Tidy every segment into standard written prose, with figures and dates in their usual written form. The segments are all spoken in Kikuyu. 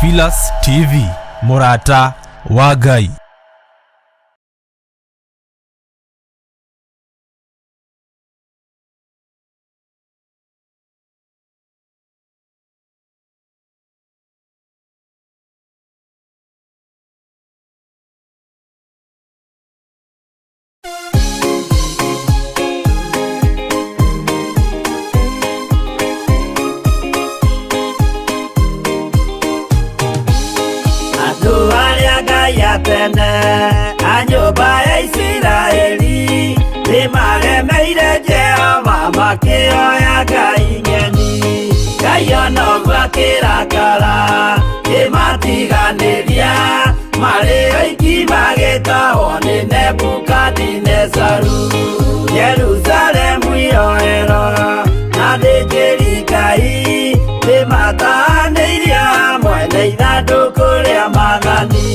Theophilus TV, mũrata wa Ngai. Andũ arĩa Ngai a tene a nyũmba ya Isiraeli nĩmaremeire Jehova makĩoya ngai ng'eni. Ngai ona ũguo akĩrakara kĩmatiganĩria marĩ oiki magĩtahwo nĩ Nebukadinezaru. Jerusalemu iroero na athĩnjĩri Ngai nĩmatahanĩirio hamwe na ithandũkũ rĩa maathani.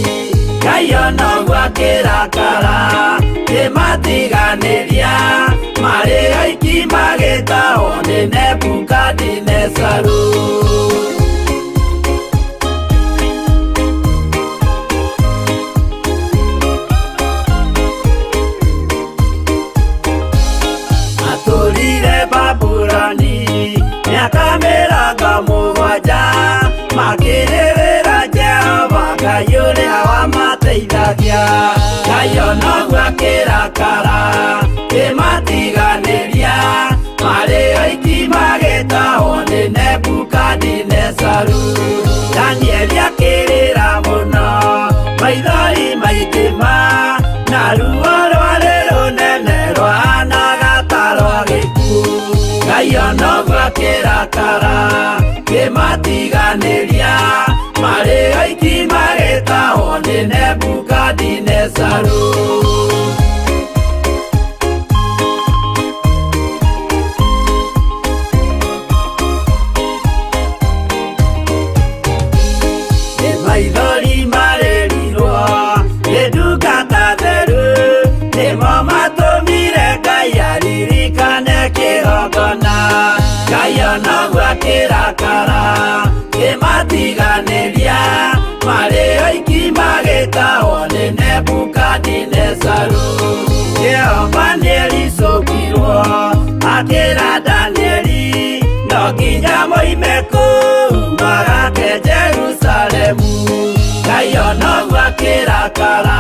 Ngai ona ũguo akĩrakara kĩmatiganĩria marĩ oiki magĩtahwo nĩ Nebukadinezaru. Atũrire Babuloni mĩaka 70 makĩrĩrĩra Jehova Ngai ũrĩa wamateithagia. Ngai ona ũguo akĩrakara kĩmatiganĩria marĩ oiki magĩtahwo nĩ Nebukadinezaru. Danieli akĩrĩra mũno maithori maingĩ ma na ruo rwarĩ rũnene rwahanaga ta rwa gĩkuũ. Ngai ona ũguo akĩrakara kĩmatiganĩria marĩ oiki magĩtahwo nĩ Nebukadinezaru. Nĩ maithori marĩrirwo nĩ ndungata theru nĩmo matũmire Ngai aririkane kĩgongona. Ngai ona ũguo akĩrakara kĩmatiganĩria marĩ oiki magĩtahwo nĩ Nebukadinezaru. Jehova nĩericũkirwo akĩra Danieli no nginya moime kũu magake Jerusalemu. Ngai ona ũguo akĩrakara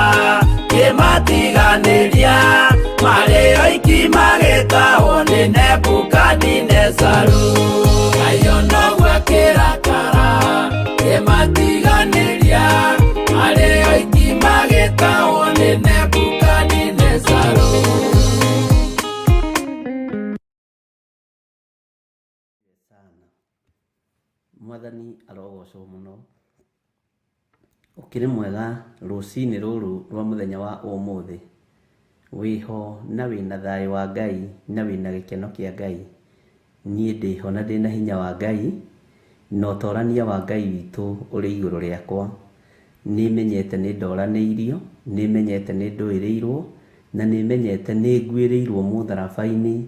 kĩmatiganĩria marĩ oiki magĩtahwo nĩ Nebukadinezaru. Ngai ona ũguo akĩrakara kĩmatiganĩria marĩ oiki magĩtahwo nĩ Nebukadinezaru. Sana. Mwathani arogocwo mũno. Ũkĩrĩ mwega rũcinĩ rũrũ rwa mũthenya wa ũmũthĩ. Wĩho na wĩna thayũ wa Ngai na wĩna gĩkeno kĩa Ngai. Niĩ ndĩho na ndĩna hinya wa Ngai na ũtorania wa Ngai witũ ũrĩ igũrũ rĩakwa. Nĩmenyete nĩ ndoranĩirio, nĩmenyete nĩ ndũĩrĩirwo, na nĩmenyete nĩ nguĩrĩirwo mũtharaba-inĩ,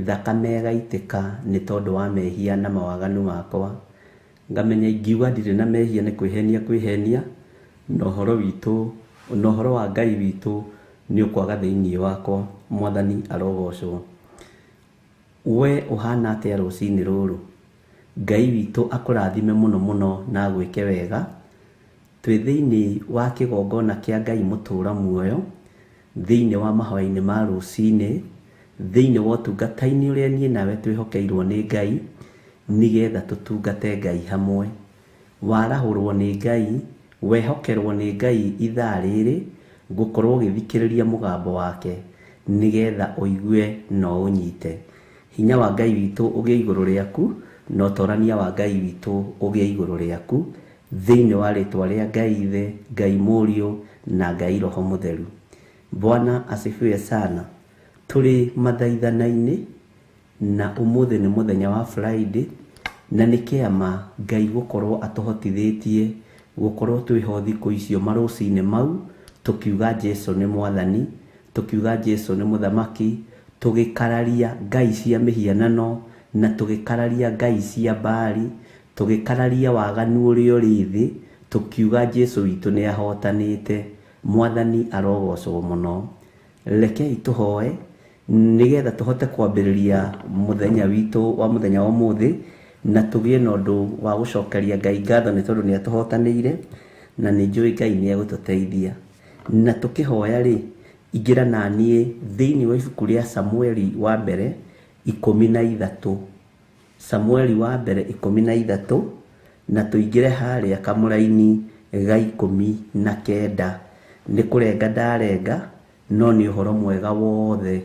thakame ĩgaitĩka nĩ tondũ wa mehia na mawaganu makwa. Ngamenya ingiuga ndirĩ na mehia nĩ kwĩhenia kwĩhenia, na ũhoro witũ, na ũhoro wa Ngai witũ nĩ ũkwaga thĩinĩ wakwa. Mwathani arogocwo. We ũhana atĩa rũcinĩ rũrũ? Ngai witũ akũrathime mũno mũno na agwĩke wega. Twĩ thĩinĩ wa kĩgongona kĩa Ngai mũtũra muoyo, thĩinĩ wa mahoya-inĩ ma rũcinĩ, thĩinĩ wa ũtungata-inĩ ũrĩa niĩ nawe twĩhokeirwo nĩ Ngai, nĩgetha tũtungate Ngai hamwe. Warahũrwo nĩ Ngai, wehokerwo nĩ Ngai ithaa rĩrĩ, gũkorwo ũgĩthikĩrĩria mũgambo wake, nĩgetha ũigue na ũnyite. Hinya wa Ngai witũ ũgĩe igũrũ rĩaku, na ũtorania wa Ngai witũ ũgĩe igũrũ rĩaku, thĩinĩ wa rĩtwa rĩa Ngai Ithe, Ngai Mũriũ, na Ngai Roho Mũtheru. Bwana asifiwe sana. Tũrĩ mathaithana-inĩ, na ũmũthĩ nĩ mũthenya wa Friday, na nĩ kĩama Ngai gũkorwo atũhotithĩtie gũkorwo twĩho thikũ icio marũcinĩ mau, tũkiuga Jesu nĩ Mwathani, tũkiuga Jesu nĩ Mũthamaki, tũgĩkararia ngai cia mĩhianano, na tũgĩkararia ngai cia Baali, tũgĩkararia waganu ũrĩa ũrĩ thĩ, Tũkiuga Jesu witũ nĩ ahotanĩte. Mwathani arogocwo mũno. Rekei tũhoe nĩgetha tũhote kwambĩrĩria mũthenya witũ wa mũthenya wa ũmũthĩ, na tũgĩe na ũndũ wa gũcokeria Ngai ngatho nĩ tondũ nĩ atũhotanĩire, na nĩ njũĩ Ngai nĩ egũtũteithia. Na tũkĩhoya rĩ, ingĩra na niĩ thĩinĩ wa ibuku rĩa Samueli wa mbere 13. Samueli wa mbere 13, na tũingĩre harĩa kamũraini ga 19. Nĩ kũrenga ndarenga, no nĩ ũhoro mwega wothe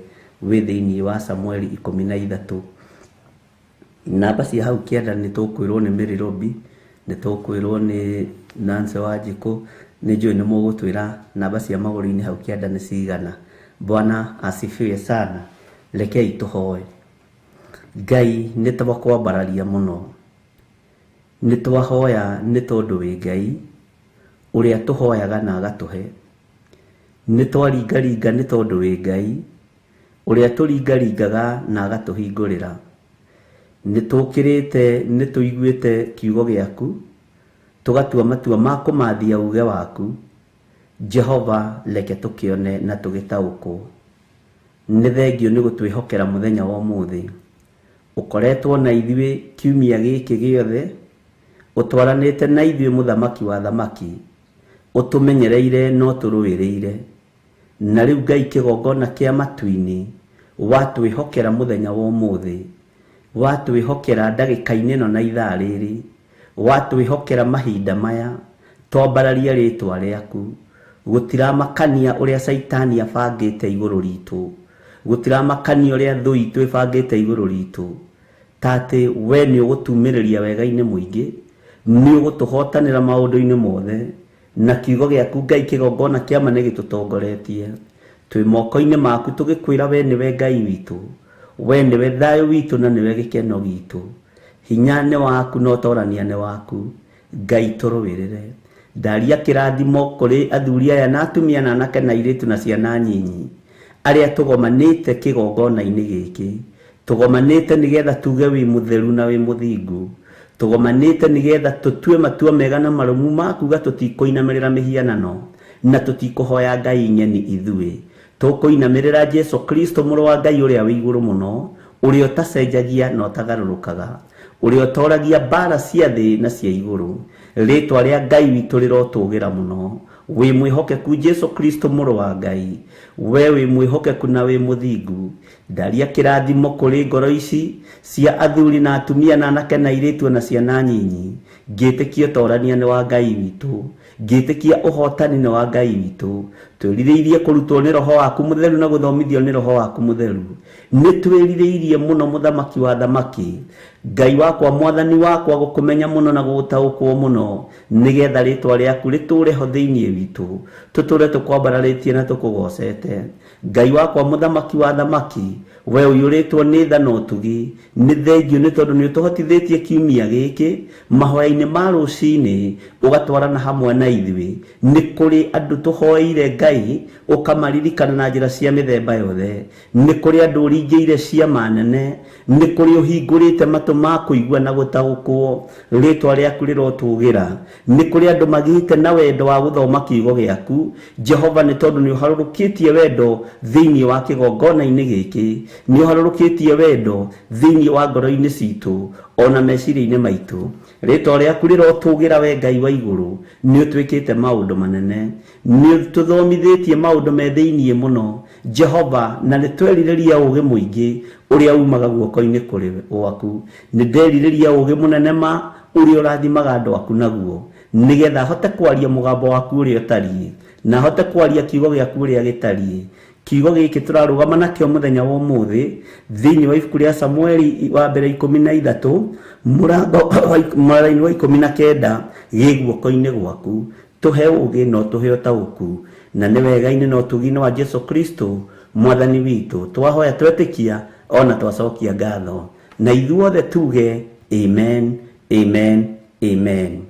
wĩ thĩinĩ wa Samueli 13. Namba cia hau kĩanda nĩ tũkwĩrwo nĩ Mary Robi, nĩ tũkwĩrwo nĩ Nancy Wanjikũ, nĩ njũĩ nĩ mũgũtwĩra namba cia magũrũ-inĩ hau kĩanda nĩ cigana. Bwana asifiwe sana. Rekei tũhoe. Ngai nĩ twakwambararia mũno, nĩ twahoya nĩ tondũ wĩ Ngai ũrĩa tũhoyaga na agatũhe. Nĩ twaringaringa nĩ tondũ wĩ Ngai ũrĩa tũringaringaga na agatũhingũrĩra. Nĩ tũkĩrĩte, nĩ tũiguĩte kiugo gĩaku, tũgatua matua ma kũmathia uge waku. Jehova, reke tũkĩone na tũgĩtaũkwo. Nĩ thengio nĩ gũtwĩhokera mũthenya wa ũmũthĩ. Ũkoretwo na ithuĩ kiumia gĩkĩ gĩothe, ũtwaranĩte na ithuĩ mũthamaki wa thamaki, ũtũmenyereire no tũrũĩrĩire. Na rĩu Ngai kĩgongona kĩa matu-inĩ, watwĩhokera mũthenya wa ũmũthĩ, watwĩhokera ndagĩka-inĩ ĩno na ithaa rĩrĩ, watwĩhokera mahinda maya, twambararia rĩtwa rĩaku. Gũtiramakania ũrĩa Caitani abangĩte igũrũ ritũ, gũtiramakania ũrĩa thũ itũ ĩbangĩte igũrũ ritũ, ta atĩ we nĩ ũgũtumĩrĩria wega-inĩ mũingĩ, nĩ ũgũtũhotanĩra maũndũ-inĩ mothe, na kiugo gĩaku Ngai kĩgongona kĩa ma nĩ gĩtũtongoretie. Twĩ moko-inĩ maku tũgĩkwĩra we nĩwe Ngai witũ, we nĩwe thayũ witũ na nĩwe gĩkeno gitũ. Hinya nĩ waku na ũtorania nĩ waku. Ngai tũrũĩrĩre. Ndaria kĩrathimo kũrĩ athuri aya na atumia na anake na airĩtu na ciana nyinyi, arĩa tũgomanĩte kĩgongona-inĩ gĩkĩ. Tũgomanĩte nĩgetha tuge wĩ mũtheru na wĩ mũthingu. Tũgomanĩte nĩgetha tũtue matua mega na marũmu ma kuga tũtikũinamĩrĩra mĩhianano na tũtikũhoya Ngai ng'eni ithuĩ. Tũkũinamĩrĩra Jesu Kristo mũrũ wa Ngai ũrĩa wĩ igũrũ mũno, ũrĩa ũtacenjagia na ũtagarũrũkaga, ũrĩa ũtoragia mbara cia thĩ na cia igũrũ. Rĩtwa rĩa Ngai witũ rĩrotũgĩra mũno. Wĩ mwĩhokeku Jesu Kristo mũrũ wa Ngai, we wĩ mwĩhokeku na wĩ mũthingu. Ndaria kĩrathimo kũrĩ ngoro ici cia athuri na atumia na anake na airĩtu na ciana nyinyi. Ngĩtĩkia ũtorania nĩ wa Ngai witũ, ngĩtĩkia ũhotani nĩ wa Ngai witũ. Twĩrirĩirie kũrutwo nĩ Roho waku mũtheru na gũthomithio nĩ Roho waku mũtheru. Nĩ twĩrirĩirie mũno mũthamaki wa thamaki, Ngai wakwa, mwathani wakwa, gũkũmenya mũno na gũgũtaũkwo mũno, nĩgetha rĩtwa rĩaku rĩtũũre ho thĩinĩ witũ, tũtũũre tũkwambararĩtie na tũkũgocete. Ngai wakwa, mũthamaki wa thamaki, we ũiyũrĩtwo nĩ tha na ũtugi, nĩ thengio nĩ tondũ nĩ ũtũhotithĩtie kiumia gĩkĩ mahoya-inĩ ma rũcinĩ, ũgatwarana hamwe na ithuĩ. Nĩ kũrĩ andũ tũhoeire Ngai ũkamaririkana na njĩra cia mĩthemba yothe. Nĩ kũrĩ andũ ũringĩire ciama nene, nĩ kũrĩ ũhingũrĩte matũ ma kũigua na gũtaũkwo. Rĩtwa rĩaku rĩrotũgĩra. Nĩ kũrĩ andũ magĩte na wendo wa gũthoma kiugo gĩaku Jehova, nĩ tondũ nĩ ũharũrũkĩtie wendo thĩinĩ wa kĩgongona-inĩ gĩkĩ, nĩ ũharũrũkĩtie wendo thĩinĩ wa ngoro-inĩ citũ ona meciria-inĩ maitũ. Rĩtwa rĩaku rĩrotũgĩra we Ngai wa igũrũ, nĩ ũtwĩkĩte maũndũ manene, nĩ ũtũthomithĩtie maũndũ me thĩinĩ mũno Jehova, na nĩ twerirĩria ũũgĩ mũingĩ ũrĩa umaga guoko-inĩ kũrĩ gwaku. Nĩ nderirĩria ũũgĩ mũnene ma ũrĩa ũrathimaga andũ aku naguo, nĩgetha hote kwaria mũgambo waku ũrĩa ũtariĩ, na hote kwaria kiugo gĩaku ũrĩa gĩtariĩ. Kiugo gĩkĩ tũrarũgama nakĩo mũthenya wa ũmũthĩ thĩinĩ wa ibuku rĩa Samueli wa mbere 13 mũrango mũraini wa 19 gĩ guoko-inĩ gwaku. Tũhe ũũgĩ na ũtũhe ũtaũku, na nĩ wega-inĩ na ũtugi-inĩ wa Jesu Kristo mwathani witũ twahoya twetĩkia ona twacokia ngatho, na ithuothe tuge amen, amen, amen.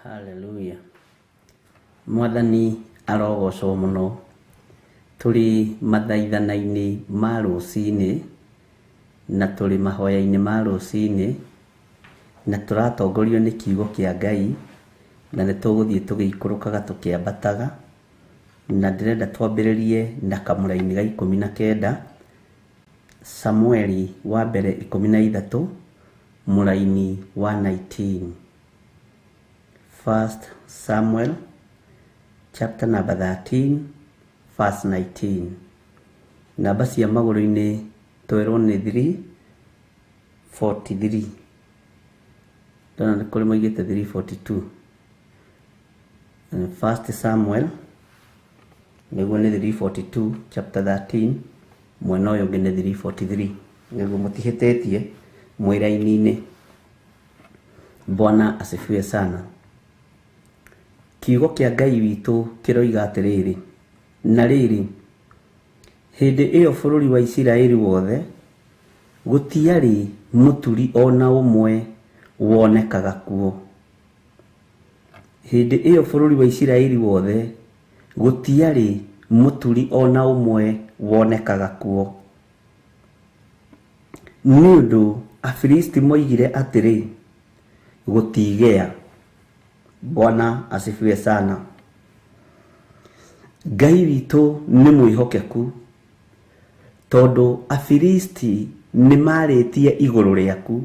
Haleluya. Mwathani arogocwo mũno. Tũrĩ mathaithana-inĩ ma rũcinĩ na tũrĩ mahoya-inĩ ma rũcinĩ na tũratongorio nĩ kiugo kĩa Ngai na nĩ tũgũthiĩ tũgĩikũrũkaga tũkĩambataga na ndĩrenda twambĩrĩrie na kamũraini ga 19 Samueli wa mbere 13 mũraini wa 19. First Samuel chapter number 13 verse 19. Namba cia magũrũ-inĩ twerwo nĩ 343. Ndona nĩ kũrĩ moigĩte 342. First Samuel nĩguo nĩ 342 chapter 13 mwena ũyũ ũngĩ nĩ 343 nĩguo mũtihĩtĩtie mwĩ raini-inĩ. Bwana asifiwe sana. Kiugo kĩa Ngai witũ kĩroiga atĩrĩrĩ, na rĩrĩ, hĩndĩ ĩyo bũrũri wa Isiraeli wothe gũtiarĩ mũturi o na ũmwe wonekaga kuo. Hĩndĩ ĩyo bũrũri wa Isiraeli wothe gũtiarĩ mũturi o na ũmwe wonekaga kuo. Nĩ ũndũ Afilisti moigire atĩrĩ, gũtigĩa. Bwana asifiwe sana. Ngai witũ nĩ mwĩhokeku tondũ Afilisti nĩ marĩtie igũrũ rĩaku,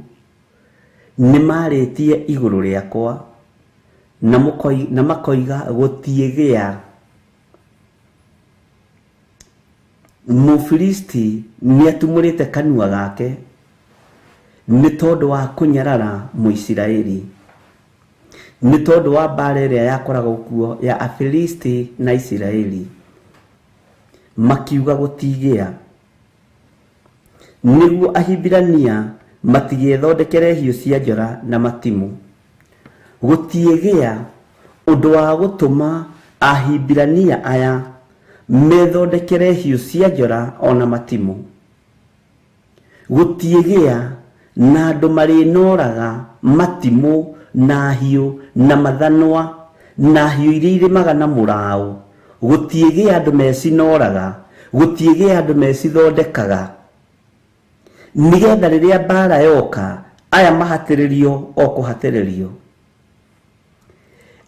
nĩ marĩtie igũrũ rĩakwa na makoiga gũtiĩgĩa. Mũfilisti nĩ atumũrĩte kanua gake nĩ tondũ wa kũnyarara Mũisiraeli, nĩ tondũ wa mbara ĩrĩa yakoragwo kuo ya Afilisti na Isiraeli, makiuga gũtigĩa. Nĩguo Ahibirania matigethondekere hiũ cia njora na matimũ. Gũtiĩgĩa ũndũ wa gũtũma Ahibirania aya methondekere hiũ cia njora ona matimũ. Gũtiĩgĩa na andũ marĩnoraga matimũ na hiũ na mathanwa na hiũ iria irĩmaga na mũraũ. Gũtiĩgĩa andũ mecinoraga, gũtiĩgĩa andũ mecithondekaga, nĩgetha rĩrĩa mbara yoka aya mahatĩrĩrio o kũhatĩrĩrio.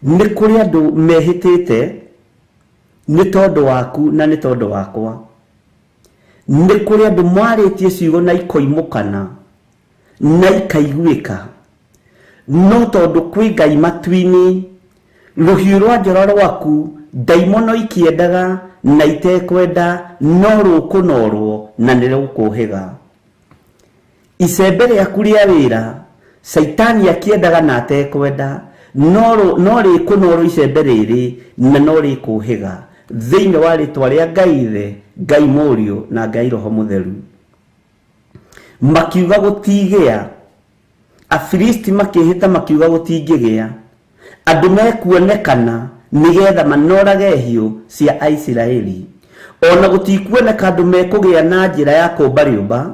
Nĩ kũrĩ andũ mehĩtĩte nĩ tondũ waku na nĩ tondũ wakwa. Nĩ kũrĩ andũ mwarĩtie ciugo na ikoimũkana na ikaiguĩka, no tondũ kwĩ Ngai matu-inĩ, rũhiũ rwa njora rwaku ndaimono ikĩendaga na itekwenda no rũkũnorwo na nĩ rũkũhĩga. Icembe rĩaku rĩa wĩra Caitani akĩendaga na atekwenda no rĩkũnorwo icembe rĩrĩ na no rĩkũhĩga thĩinĩ wa rĩtwa rĩa Ngai Ithe, Ngai Mũriũ na Ngai Roho Mũtheru. Makiuga gũtigĩa. Afilisti makĩhĩta makiuga gũtingĩgĩa andũ mekuonekana nĩgetha manorage hiũ cia Aisiraeli. Ona gũtikuoneka andũ mekũgĩa na njĩra ya kũmba rĩũmba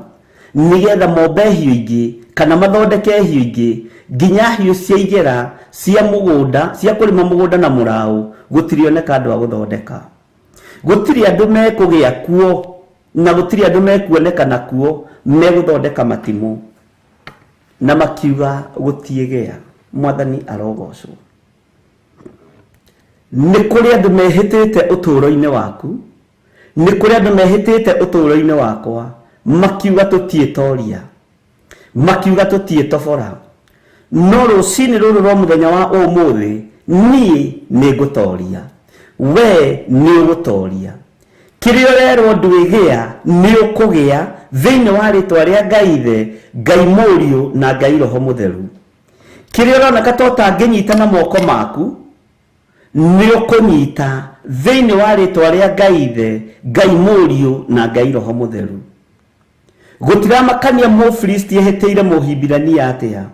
nĩgetha mombe hiũ ingĩ kana mathondeke hiũ ingĩ nginya hiũ cia igera cia mũgũnda cia kũrĩma mũgũnda na mũraũ gũtirioneka andũ a gũthondeka. Gũtirĩ andũ mekũgĩa kuo na gũtirĩ andũ mekuonekana kuo megũthondeka matimũ. Na makiuga gũtiĩgĩa. Mwathani arogocwo. Nĩ kũrĩ andũ mehĩtĩte ũtũũro-inĩ waku, nĩ kũrĩ andũ mehĩtĩte ũtũũro-inĩ wakwa, makiuga tũtiĩtoria, makiuga tũtiĩtobora. No rũcinĩ rũrũ rwa mũthenya wa ũmũthĩ niĩ nĩ ngũtoria, we nĩ ũgũtoria. Kĩrĩa ũrerwo ndwĩgĩa nĩ ũkũgĩa thĩinĩ wa rĩtwa rĩa Ngai Ithe, Ngai Mũriũ na Ngai Roho Mũtheru. Kĩrĩa ũroneka ta ũtangĩnyita na moko maku nĩ ũkũnyita thĩinĩ wa rĩtwa rĩa Ngai Ithe, Ngai Mũriũ na Ngai Roho Mũtheru. Gũtiramakania Mũfilisti ehĩtĩire Mũhibirania atĩa,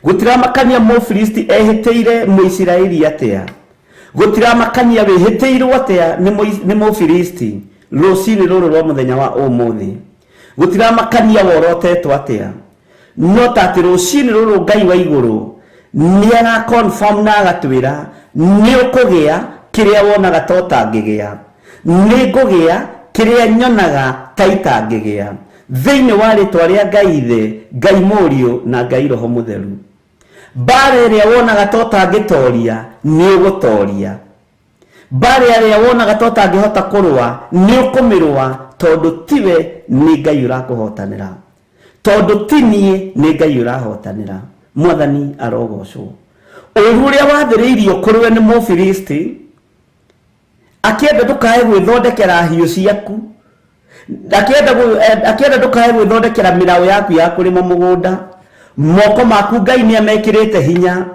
gũtiramakania Mũfilisti ehĩtĩire Mũisiraeli atĩa, gũtiramakania wĩhĩtĩirwo atĩa nĩ Mũfilisti rũcinĩ rũrũ rwa mũthenya wa ũmũthĩ. Gũtiramakania worotetwo atĩa, no ta atĩ rũcinĩ rũrũ Ngai wa igũrũ Nĩ ara confirm na agatwĩra nĩ ũkũgĩa kĩrĩa wonaga ta ũtangĩgĩa, nĩ ngũgĩa kĩrĩa nyonaga ta itangĩgĩa, thĩinĩ wa rĩtwa rĩa Ngai Ithe, Ngai Mũriũ na Ngai Roho Mũtheru. Mbara ĩrĩa wonaga ta ũtangĩtoria nĩ ũgũtoria, mbara ĩrĩa wonaga ta ũtangĩhota kũrũa nĩ ũkũmĩrũa, tondũ tiwe nĩ Ngai ũrakũhotanĩra, tondũ ti niĩ nĩ Ngai ũrahotanĩra. Mwathani arogocwo. Ũru ũrĩa wathĩrĩirio kũrĩ we nĩ Mũfilisti, akĩenda ndũkae gwĩthondekera hiũ ciaku, akĩenda ndũkae gwĩthondekera mĩraũ yaku ya kũrĩma mũgũnda, moko maku Ngai nĩ amekĩrĩte hinya,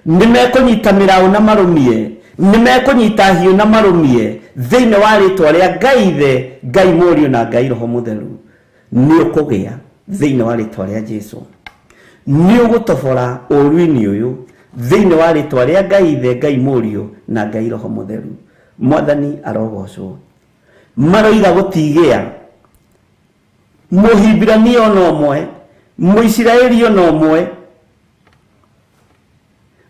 nĩ mekũnyita mĩraũ na marũmie, nĩ mekũnyita hiũ na marũmie, thĩinĩ wa rĩtwa rĩa Ngai Ithe, Ngai Mũriũ na Ngai Roho Mũtheru. Nĩ ũkũgĩa thĩinĩ wa rĩtwa rĩa Jesu, nĩ ũgũtobora ũru-inĩ ũyũ thĩinĩ wa rĩtwa rĩa Ngai Ithe, Ngai Mũriũ na Ngai Roho Mũtheru. Mwathani arogocwo. Maroiga gũtigĩa Mũhibirania ona ũmwe, Mũisiraeli ona ũmwe,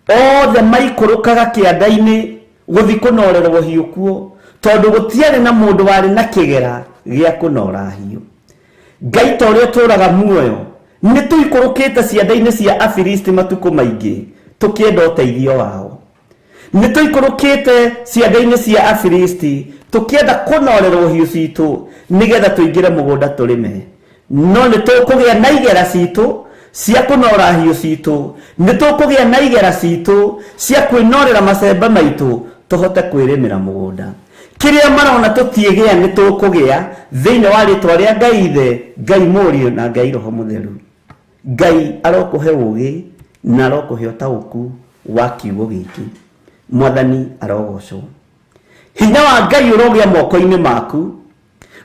othe maikũrũkaga kĩanda-inĩ gũthiĩ kũnorerwo hiũ kuo, tondũ gũtiarĩ na mũndũ warĩ na kĩgera gĩa kũnora hiũ. Ngai ta ũrĩa ũtũũraga muoyo, nĩ tũikũrũkĩte cianda-inĩ cia Afilisti matukũ maingĩ tũkĩenda ũteithio wao. Nĩ tũikũrũkĩte cianda-inĩ cia Afilisti tũkĩenda kũnorerwo hiũ citũ nĩgetha tũingĩre mũgũnda tũrĩme, no nĩ tũkũgĩa na igera citũ cia kũnora hiũ citũ, nĩ tũkũgĩa na igera citũ cia kwĩnorera macembe maitũ tũhote kwĩrĩmĩra mũgũnda. Kĩrĩa marona tũtiĩgĩa nĩ tũkũgĩa thĩinĩ wa rĩtwa rĩa Ngai Ithe, Ngai Mũriũ na Ngai Roho Mũtheru. Ngai arokũhe ũũgĩ na arokũhe ũtaũku wa kiugo gĩkĩ. Mwathani arogocwo. Hinya wa Ngai ũrogĩa moko-inĩ maku,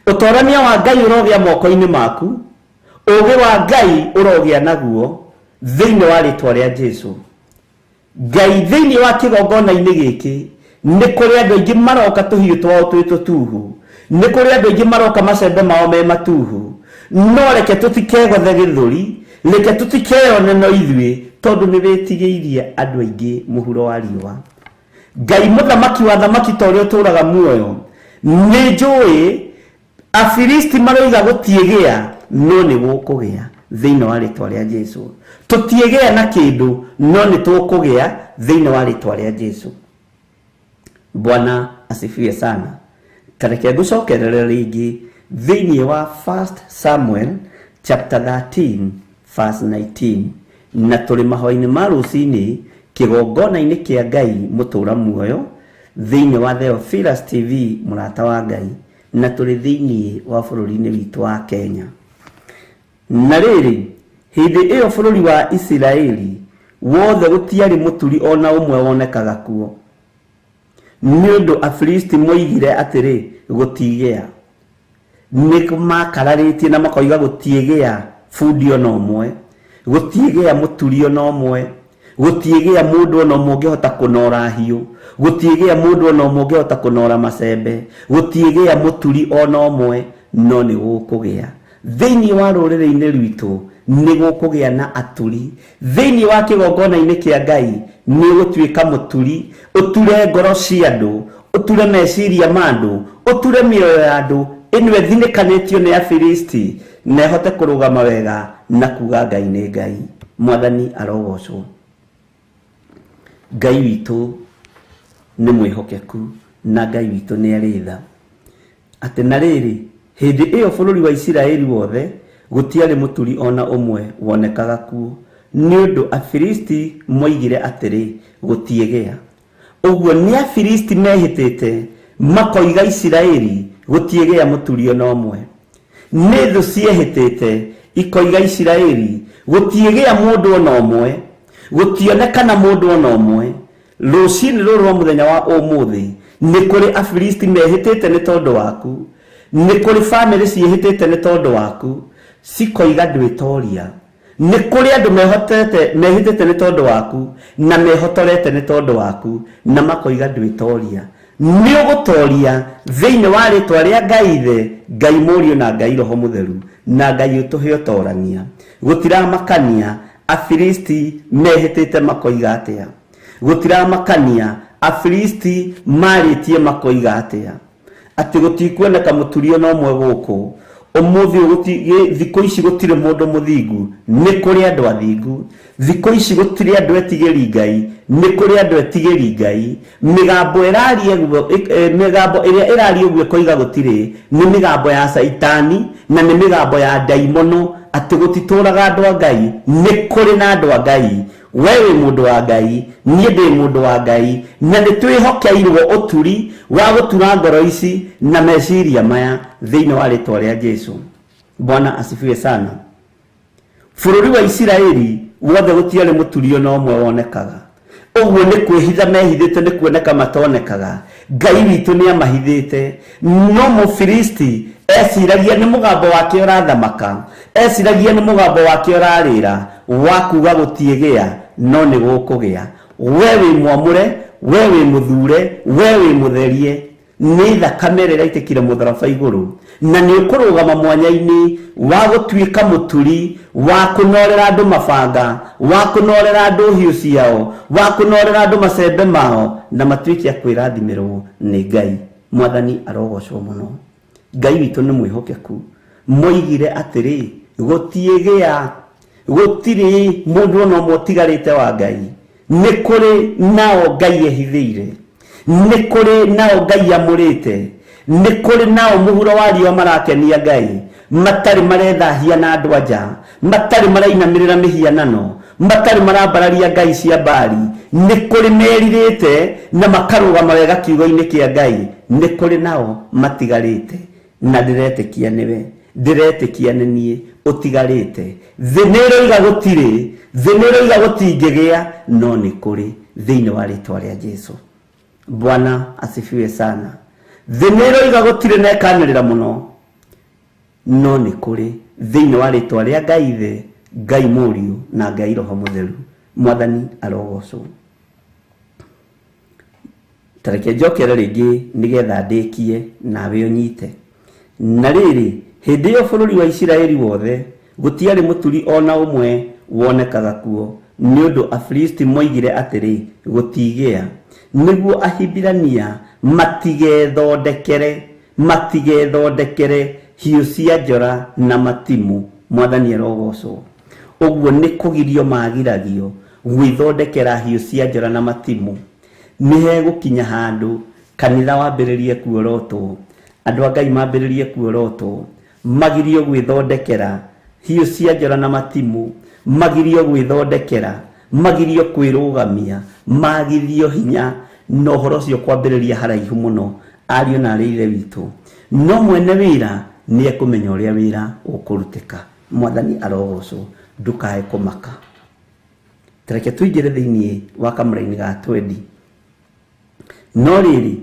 ũtorania wa Ngai ũrogĩa moko-inĩ maku, ũũgĩ wa Ngai ũrogĩa naguo thĩinĩ wa rĩtwa rĩa Jesu. Ngai thĩinĩ wa kĩgongona-inĩ gĩkĩ nĩ kũrĩ andũ aingĩ maroka tũhiũ twao twĩ tũtuhu, nĩ kũrĩ andũ aingĩ maroka macembe mao me matuhu, no reke tũtikegothe gĩthũri, reke tũtikeyone no ithuĩ, tondũ nĩ wĩtigĩirie andũ aingĩ mũhuro wa riũa. Ngai mũthamaki wa thamaki ta ũrĩa ũtũũraga muoyo, nĩ njũĩ Afilisti maroiga gũtiĩgĩa, no nĩ gũkũgĩa thĩinĩ wa rĩtwa rĩa Jesu. Tũtiĩgĩa na kĩndũ, no nĩ tũkũgĩa thĩinĩ wa rĩtwa rĩa Jesu. Bwana asifiwe sana. Tareke ngũcokerere rĩngĩ thĩinĩ wa 1 Samuel chapter 13 verse 19, na tũrĩ mahoya-inĩ ma rũcinĩ kĩgongona-inĩ kĩa Ngai mũtũũra muoyo thĩinĩ wa Theophilus TV mũrata wa Ngai, na tũrĩ thĩinĩ wa bũrũri-inĩ witũ wa Kenya. Na rĩrĩ, hĩndĩ ĩyo bũrũri wa Isiraeli wothe gũtiarĩ mũturi ona ũmwe wonekaga kuo, nĩ ũndũ Afilisti moigire atĩrĩ, gũtigĩa. Nĩ makararĩtie na makoiga gũtiĩgĩa bundi ona ũmwe, gũtiĩgĩa mũturi ona ũmwe, gũtiĩgĩa mũndũ ona ũmwe ũngĩhota kũnora hiũ, gũtiĩgĩa mũndũ ona ũmwe ũngĩhota kũnora macembe, gũtiĩgĩa mũturi ona ũmwe, no nĩ gũkũgĩa. Thĩinĩ wa rũrĩrĩ-inĩ rwitũ nĩ gũkũgĩa na aturi. Thĩinĩ wa kĩgongona-inĩ kĩa Ngai nĩ ũgũtuĩka mũturi, ũture ngoro cia andũ, ũture meciria ma andũ, ũture mĩoyo ya andũ ĩno ĩthinĩkanĩtio nĩ Afilisti, na ĩhote kũrũgama wega na kuga Ngai nĩ Ngai. Mwathani arogocwo. Ngai witũ nĩ mwĩhokeku na Ngai witũ nĩ arĩ tha. Atĩ na rĩrĩ, hĩndĩ ĩyo bũrũri wa Isiraeli wothe gũtiarĩ mũturi ona ũmwe wonekaga kuo, nĩ ũndũ Afilisti moigire atĩrĩ, gũtiĩgĩa. Ũguo nĩ Afilisti mehĩtĩte makoiga Isiraeli gũtiĩgĩa mũturi ona ũmwe. Nĩ thũ ciehĩtĩte ikoiga Isiraeli gũtiĩgĩa mũndũ ona ũmwe, gũtionekana mũndũ ona ũmwe. Rũcinĩ rũrũ rwa mũthenya wa ũmũthĩ nĩ kũrĩ Afilisti mehĩtĩte nĩ tondũ waku, nĩ kũrĩ bamĩrĩ ciĩhĩtĩte nĩ tondũ waku, cikoiga ndwĩtoria. Nĩ kũrĩ andũ mehĩtĩte nĩ tondũ waku na mehotorete nĩ tondũ waku na makoiga ndwĩtoria. Nĩ ũgũtoria thĩinĩ wa rĩtwa rĩa Ngai Ithe, Ngai Mũriũ na Ngai Roho Mũtheru, na Ngai ũtũhe ũtorania. Gũtiramakania Afilisti mehĩtĩte makoiga atĩa, gũtiramakania Afilisti marĩtie makoiga atĩa, atĩ gũtikuoneka mũturi ona ũmwe gũkũ ũmũthĩ. Thikũ ici gũtirĩ mũndũ mũthingu, nĩ kũrĩ andũ athingu. Thikũ ici gũtirĩ andũ etigĩri Ngai, nĩ kũrĩ andũ etigĩri Ngai. Mĩgambo ĩraria ũguo, mĩgambo ĩrĩa ĩraria ũguo ĩkoiga gũtirĩ, nĩ mĩgambo ya Caitani na nĩ mĩgambo ya ndaimono, atĩ gũtitũraga andũ a Ngai. Nĩ kũrĩ na andũ a Ngai. We wĩ mũndũ wa Ngai, niĩ ndĩ mũndũ wa Ngai, na nĩ twĩhokeirwo ũturi wa gũtura ngoro ici na meciria maya thĩinĩ wa rĩtwa rĩa Jesu. Bwana asifiwe sana. Bũrũri wa Isiraeli wothe gũtiarĩ mũturi ona ũmwe wonekaga. Ũguo nĩ kwĩhitha mehithĩte, nĩ kuoneka matonekaga. Ngai witũ nĩ amahithĩte. No Mũfilisti eciragia nĩ mũgambo wake ũrathamaka, eciragia nĩ mũgambo wake ũrarĩra wa kuga gũtiĩgĩa, no nĩ gũkũgĩa. We wĩ mwamũre, we wĩ mũthure, we wĩ mũtherie nĩ thakame ĩrĩa ĩraitĩkire mũtharaba igũrũ, na nĩ ũkũrũgama mwanya-inĩ wa gũtuĩka mũturi wa kũnorera andũ mabanga, wa kũnorera andũ hiũ ciao, wa kũnorera andũ macembe mao, na matuĩke a kwĩrathimĩrwo nĩ Ngai. Mwathani arogocwo mũno. Ngai witũ nĩ mwĩhokeku. Moigire atĩrĩ, gũtiĩgĩa, gũtirĩ mũndũ ona ũmwe ũtigarĩte wa Ngai. Nĩ kũrĩ nao Ngai ehithĩire, nĩ kũrĩ nao Ngai amũrĩte, nĩ kũrĩ nao mũhuro wa riũa marakenia Ngai, matarĩ marethahia na andũ anja, matarĩ marainamĩrĩra mĩhianano, matarĩ marambararia ngai cia Baali. Nĩ kũrĩ merirĩte na makarũgama wega kiugo-inĩ kĩa Ngai. Nĩ kũrĩ nao matigarĩte, na ndĩretĩkia nĩwe, ndĩretĩkia nĩ niĩ ũtigarĩte. Thĩ nĩ ĩroiga gũtirĩ, thĩ nĩ ĩroiga gũtingĩgĩa, no nĩ kũrĩ thĩinĩ wa rĩtwa rĩa Jesu. Bwana asifiwe sana. Thĩ nĩ ĩroiga gũtirĩ na ĩkanĩrĩra mũno, no nĩ kũrĩ thĩinĩ wa rĩtwa rĩa Ngai Ithe, Ngai Mũriũ na Ngai Roho Mũtheru. Mwathani arogocwo. Ta reke njokere rĩngĩ nĩgetha ndĩkie nawe ũnyite. Na rĩrĩ, hĩndĩ ĩyo bũrũri wa Isiraeli wothe gũtiarĩ mũturi ona ũmwe wonekaga kuo, nĩ ũndũ Afilisti moigire atĩrĩ, gũtigĩa, nĩguo Ahibirania matigethondekere hiũ cia njora na matimu. Mwathani arogocwo. Ũguo nĩ kũgirio magiragio gwĩthondekera hiũ cia njora na matimu. Nĩ hegũkinya handũ kanitha wambĩrĩrie kuorotwo, andũ a Ngai mambĩrĩrie kuorotwo, magirio gwĩthondekera hiũ cia njora na matimu, magirio gwĩthondekera, magirio kwĩrũgamia, magithio hinya, na ũhoro ũcio kwambĩrĩria haraihu mũno, ariũ na arĩ ithe witũ. No mwene wĩra nĩ ekũmenya ũrĩa wĩra ũkũrutĩka. Mwathani arogocwo. Ndũkae kũmaka. Tareke tũingĩre thĩinĩ wa kamũraini ga 20. No rĩrĩ,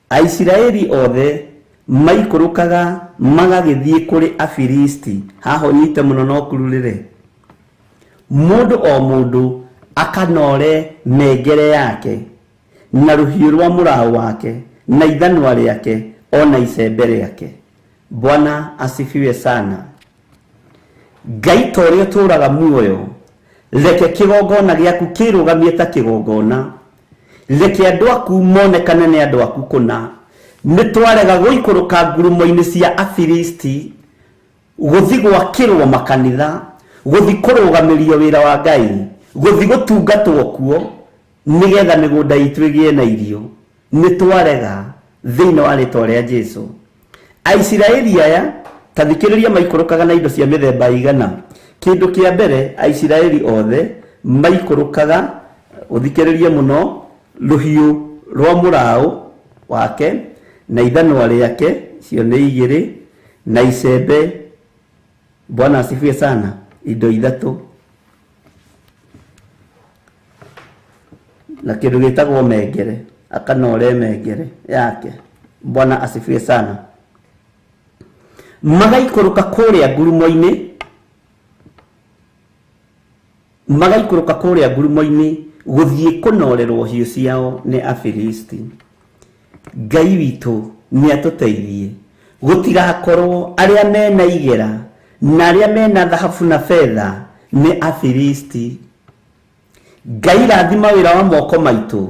Aisiraeli othe maikũrũkaga magagĩthiĩ kũrĩ Afilisti. Haha ũnyite mũno no kururĩre. Mũndũ o mũndũ akanore mengere yake na rũhiũ rwa mũraũ wake na ithanwa rĩake ona icembe rĩake. Bwana asifiwe sana. Ngai ta ũrĩa ũtũũraga muoyo, reke kĩgongona gĩaku kĩrũgamie ta kĩgongona, reke andũ aku monekane nĩ andũ aku kũna. Nĩ twarega gũikũrũka ngurumo-inĩ cia Afilisti, gũthi gwakĩrwo makanitha, gũthi kũrũgamĩrio wĩra wa Ngai, gũthi gũtungatwo kuo, nĩgetha mĩgũnda itũ ĩgĩe na irio. Nĩ twarega thĩinĩ wa rĩtwa rĩa Jesu. Aisiraeli aya ta thikĩrĩria, maikũrũkaga na indo cia mĩthemba igana. Kĩndũ kĩa mbere, Aisiraeli othe maikũrũkaga, ũthikĩrĩrie mũno, rũhiũ rwa mũraũ wake na ithanwa rĩake, cio nĩ igĩrĩ, na icembe. Bwana asifiwe sana. Indo ithatũ, na kĩndũ gĩtagwo mengere, akanore mengere yake. Bwana asifiwe sana. Magaikũrũka kũrĩa ngurumo-inĩ, magaikũrũka kũrĩa ngurumo-inĩ gũthiĩ kũnorerwo hiũ ciao nĩ Afilisti. Ngai witũ nĩ atũteithie gũtigakorwo arĩa mena igera na arĩa mena thahabu na betha Nĩ Afilisti. Ngai rathima wĩra wa moko maitũ,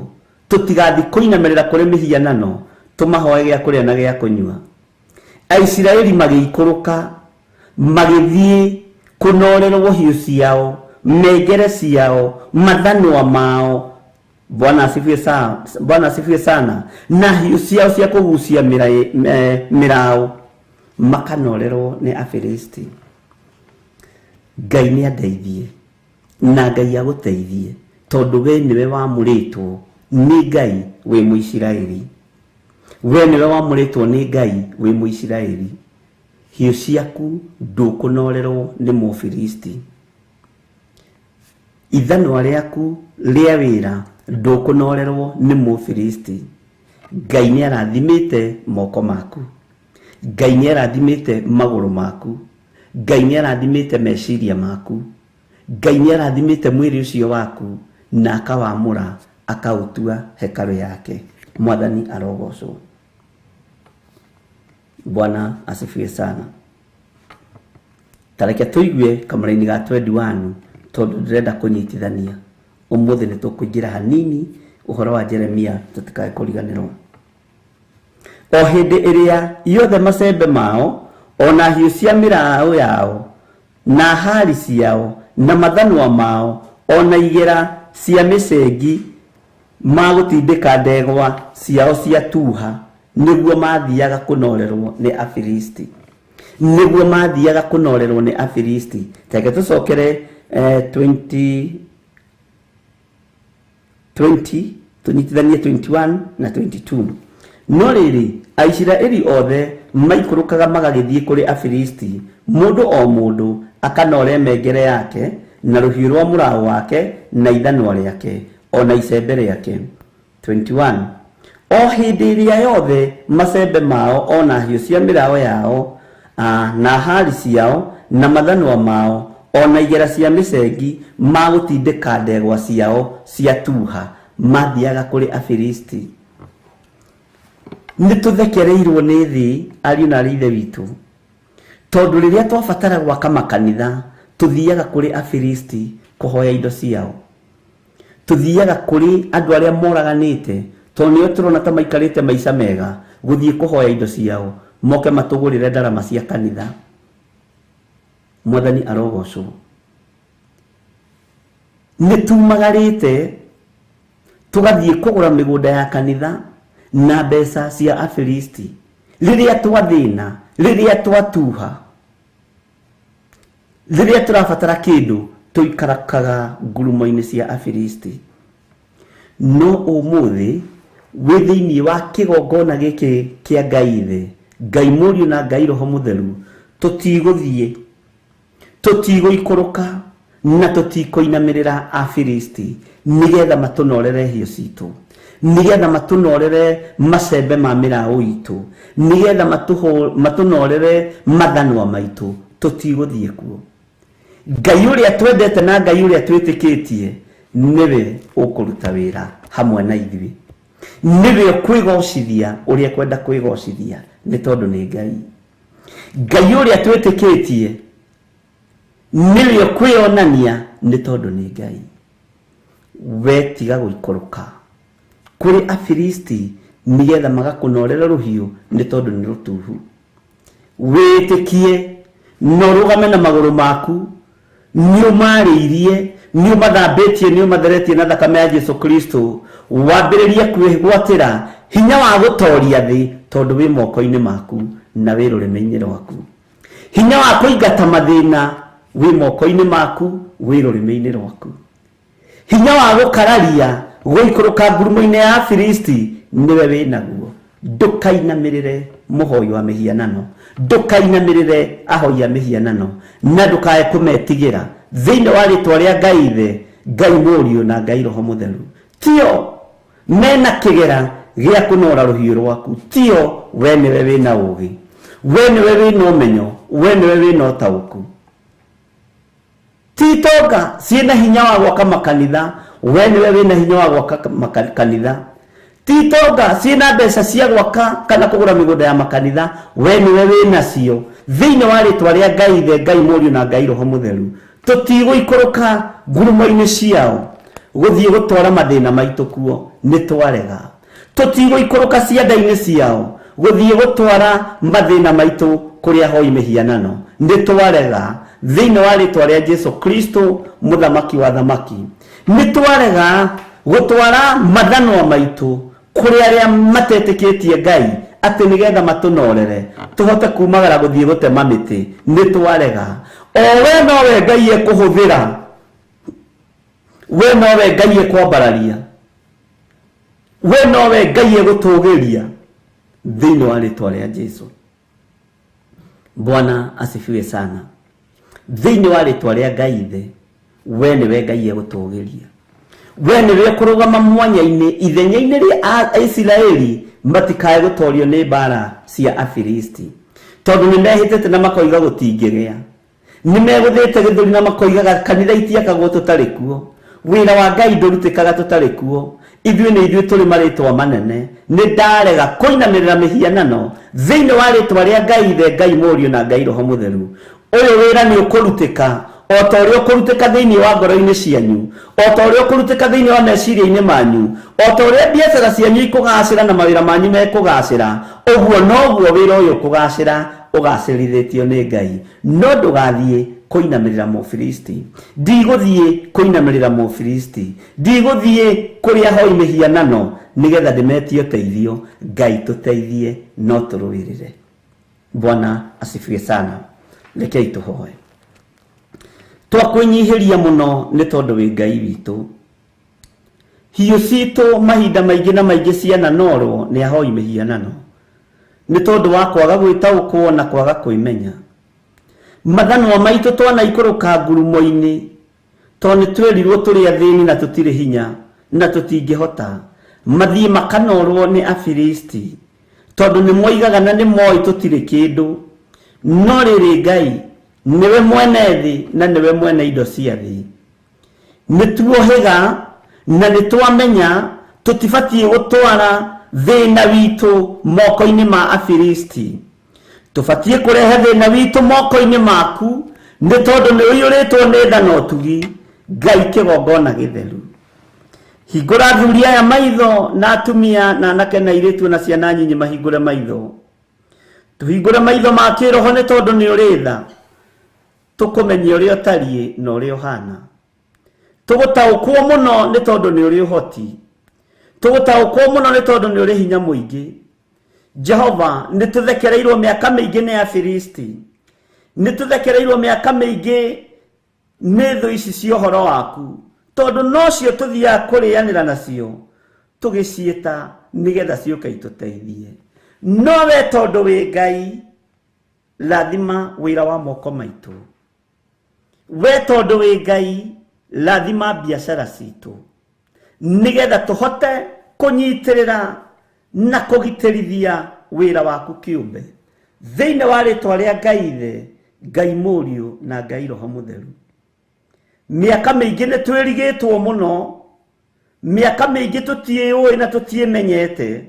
tũtigathiĩ kũinamĩrĩra kũrĩ mĩhianano tũmahoe gĩa kũrĩa na gĩa kũnyua. Aisiraeli magĩikũrũka magĩthiĩ kũnorerwo hiũ ciao, mengere ciao, mathanwa mao. Bwana asifiwe sana, Bwana asifiwe sana. Na hiũ ciao cia kũgucia mĩraũ makanorerwo nĩ Afilisti. Ngai nĩ andeithie na Ngai agũteithie, tondũ we nĩwe wamũrĩtwo nĩ Ngai wĩ Mũisiraeli. We nĩwe wamũrĩtwo nĩ Ngai wĩ Mũisiraeli. Hiũ ciaku ndũkũnorerwo nĩ Mũfilisti. Ithanwa rĩaku rĩa wĩra ndũkũnorerwo nĩ Mũfilisti. Ngai nĩ arathimĩte moko maku, Ngai nĩ arathimĩte magũrũ maku, Ngai nĩ arathimĩte meciria maku, Ngai nĩ arathimĩte mwĩrĩ ũcio waku na akawamũra akaũtua hekarũ yake. Mwathani arogocwo. Bwana asifiwe sana. Tareke tũigue kamũraini ga 21 tondũ ndĩrenda kũnyitithania. Ũmũthĩ nĩ tũkũingĩra hanini ũhoro wa Jeremia tũtikae kũriganĩrwo. O hĩndĩ ĩrĩa yothe macembe mao ona hiũ cia mĩraũ yao na hari ciao na mathanwa mao ona igera cia mĩcengi magũtindĩka ndegwa ciao cia tuha, nĩguo mathiaga kũnorerwo nĩ Afilisti. Nĩguo mathiaga kũnorerwo nĩ Afilisti. Reke tũcokere 20 20 tũnyitithanie 21 na 22. No rĩrĩ, Aisiraeli othe maikũrũkaga magagĩthiĩ kũrĩ Afilisti, mũndũ o mũndũ akanore mengere yake na rũhiũ rwa mũraũ wake na ithanwa rĩake ona icembe rĩake. 21. O hĩndĩ ĩrĩa yothe macembe mao ona hiũ cia mĩraũ yao na hari ciao na mathanwa mao ona igera cia mĩcengi magũtindĩka ndegwa ciao cia tuha mathiaga kũrĩ Afilisti. Nĩ tũthekereirwo nĩ thĩ, ariũ na aarĩ ithe witũ, tondũ rĩrĩa twabatara gwaka makanitha tũthiaga kũrĩ Afilisti kũhoya indo ciao. Tũthiaga kũrĩ andũ arĩa moraganĩte tondũ nĩo tũrona ta maikarĩte maica mega, gũthiĩ kũhoya indo ciao moke matũgũrĩre ndarama cia kanitha. Mwathani arogocwo. Nĩ tumagarĩte tũgathiĩ kũgũra mĩgũnda ya kanitha na mbeca cia Afilisti. Rĩrĩa twathĩna, rĩrĩa twatuha, rĩrĩa tũrabatara kĩndũ, tũikarakaga ngurumo-inĩ cia Afilisti. No ũmũthĩ wĩ thĩinĩ wa kĩgongona gĩkĩ kĩa Ngai Ithe, Ngai Mũriũ na Ngai Roho Mũtheru, tũtigũthiĩ, tũtigũikũrũka na tũtikũinamĩrĩra Afilisti nĩgetha matũnorere hiũ citũ, nĩgetha matũnorere macembe ma mĩraũ itũ, nĩgetha matũnorere mathanwa maitũ. Tũtigũthiĩ kuo. Ngai ũrĩa twendete na Ngai ũrĩa twĩtĩkĩtie nĩwe ũkũruta wĩra hamwe na ithuĩ, nĩwe ũkwĩgocithia ũrĩa kwenda kwĩgocithia, nĩ tondũ nĩ Ngai. Ngai ũrĩa twĩtĩkĩtie nĩwe ũkwĩonania, nĩ tondũ nĩ Ngai. We tiga gũikũrũka kũrĩ Afilisti nĩgetha magakũnorera rũhiũ, nĩ tondũ nĩ rũtuhu. Wĩtĩkie na ũrũgame na magũrũ maku, nĩ ũmarĩirie, nĩ ũmathambĩtie, nĩ ũmatheretie na thakame ya Jesu Kristo. Wambĩrĩrie kwĩgwatĩra hinya wa gũtoria thĩ, tondũ wĩ moko-inĩ maku na wĩ rũrĩmĩ-inĩ rwaku. Hinya wa kũingata mathĩna wĩ moko-inĩ maku, wĩ rũrĩmĩ-inĩ rwaku. Hinya wa gũkararia gũikũrũka ngurumo-inĩ ya Afilisti nĩwe wĩ naguo. Ndũkainamĩrĩre mũhoi wa mĩhianano, ndũkainamĩrĩre ahoi a mĩhianano, na ndũkae kũmetigĩra. Thĩinĩ wa rĩtwa rĩa Ngai Ithe, Ngai Mũriũ na Ngai Roho Mũtheru, tio mena kĩgera gĩa kũnora rũhiũ rwaku, tio we nĩwe wĩna ũũgĩ, we nĩwe wĩna ũmenyo, we nĩwe wĩna ũtaũku. Ti itonga ciĩna hinya wa gwaka makanitha, we nĩwe wĩna hinya wa gwaka makanitha. Ti itonga ciĩna mbeca cia gwaka kana kũgũra mĩgũnda ya makanitha, we nĩwe wĩnacio. Thĩinĩ wa rĩtwa rĩa Ngai Ithe, Ngai Mũriũ na Ngai Roho Mũtheru, Tũtigũikũrũka ngurumo-inĩ ciao gũthiĩ gũtwara mathĩna maitũ kuo, nĩ twarega. Tũtigũikũrũka cianda-inĩ ciao gũthiĩ gũtwara mathĩna maitũ kũrĩa hoi mĩhianano, nĩ twarega. Thĩinĩ wa rĩtwa rĩa Jesu Kristo mũthamaki wa thamaki, nĩ twarega gũtwara mathanwa maitũ kũrĩ arĩa matetĩkĩtie Ngai atĩ nĩgetha matũnorere tũhote kumagara gũthiĩ gũtema mĩtĩ, nĩ twarega. O we nowe Ngai ekũhũthĩra, we nowe Ngai ekwambararia, we nowe Ngai egũtũgĩria thĩinĩ wa rĩtwa rĩa Jesu. Bwana asifiwe sana. Thĩinĩ wa rĩtwa rĩa Ngai Ithe, we nĩwe Ngai egũtũgĩria, we nĩwe ũkũrũgama mwanya-inĩ ithenya-inĩ rĩa Isiraeli matikae gũtorio nĩ mbara cia Afilisti, tondũ nĩ mehĩtĩte na makoiga gũtingĩgĩa, nĩ megũthĩte gĩthũri na makoigaga kanitha itiakagwo tũtarĩ kuo, wĩra wa Ngai ndũrutĩkaga tũtarĩ kuo, ithuĩ nĩ ithuĩ tũrĩ marĩtwa manene. Nĩ ndarega kũinamĩrĩra mĩhianano thĩinĩ wa rĩtwa rĩa Ngai Ithe, Ngai Mũriũ na Ngai Roho Mũtheru. Ũyũ wĩra nĩ ũkũrutĩka o ta ũrĩa ũkũrutĩka thĩinĩ wa ngoro-inĩ cianyu, o ta ũrĩa ũkũrutĩka thĩinĩ wa meciria-inĩ manyu, o ta ũrĩa biacara cianyu ikũgacĩra na mawĩra manyu mekũgacĩra, ũguo noguo wĩra ũyũ ũkũgacĩra ũgacĩrithĩtio nĩ Ngai. No ndũgathiĩ kũinamĩrĩra Mũfilisti, ndigũthiĩ kũinamĩrĩra Mũfilisti, ndigũthiĩ kũrĩa hoi mĩhianano nĩgetha ndĩmetie ũteithio. Ngai tũteithie, no tũrũĩrĩre. Bwana asifiwe sana. Rekei tũhoe. Twakwĩnyihĩria mũno nĩ tondũ wĩ Ngai witũ. Hiũ citũ mahinda maingĩ na maingĩ ciananorwo nĩ ahoi mĩhianano nĩ tondũ wa kwaga gwĩtaũkwo na kwaga kwĩmenya. Mathanwa maitũ twanaikũrũka ngurumo-inĩ tondũ nĩ twerirwo tũrĩ athĩni na tũtirĩ hinya na tũtingĩhota, mathiĩ makanorwo nĩ Afilisti tondũ nĩ moigaga na nĩ moĩ tũtirĩ kĩndũ. No rĩrĩ, Ngai nĩwe mwene thĩ na nĩwe mwene indo cia thĩ. Nĩ tuohĩga na nĩ twamenya tũtibatiĩ gũtwara thĩna witũ moko-inĩ ma Afilisti, tũbatiĩ kũrehe thĩna witũ moko-inĩ maku nĩ tondũ nĩ ũiyũrĩtwo nĩ tha na ũtugi. Ngai kĩgongona gĩtheru, hingũra athuri aya maitho na atumia na anake na airĩtu na ciana nyinyi mahingũre maitho. Tũhingũre maitho ma kĩroho nĩ tondũ nĩ ũrĩ tha, tũkũmenye ũrĩa ũtariĩ na ũrĩa ũhana. Tũgũtaũkwo mũno nĩ tondũ nĩ ũrĩ ũhoti, tũgũtaũkwo mũno nĩ tondũ nĩ ũrĩ hinya mũingĩ. Jehova, nĩ tũthekereirwo mĩaka mĩingĩ nĩ Afilisti, nĩ tũthekereirwo mĩaka mĩingĩ nĩ thũ ici cia ũhoro waku, tondũ nocio tũthiaga kũrĩanĩra nacio tũgĩciĩta nĩgetha ciũke itũteithie. No we tondũ wĩ Ngai, rathima wĩra wa moko maitũ. We tondũ wĩ Ngai, rathima biacara citũ nĩgetha tũhote kũnyitĩrĩra na kũgitĩrithia wĩra waku kĩũmbe. Thĩinĩ wa rĩtwa rĩa Ngai Ithe, Ngai Mũriũ na Ngai Roho Mũtheru. Mĩaka mĩingĩ nĩ twĩrigĩtwo mũno, mĩaka mĩingĩ tũtiĩũĩ na tũtiĩmenyete,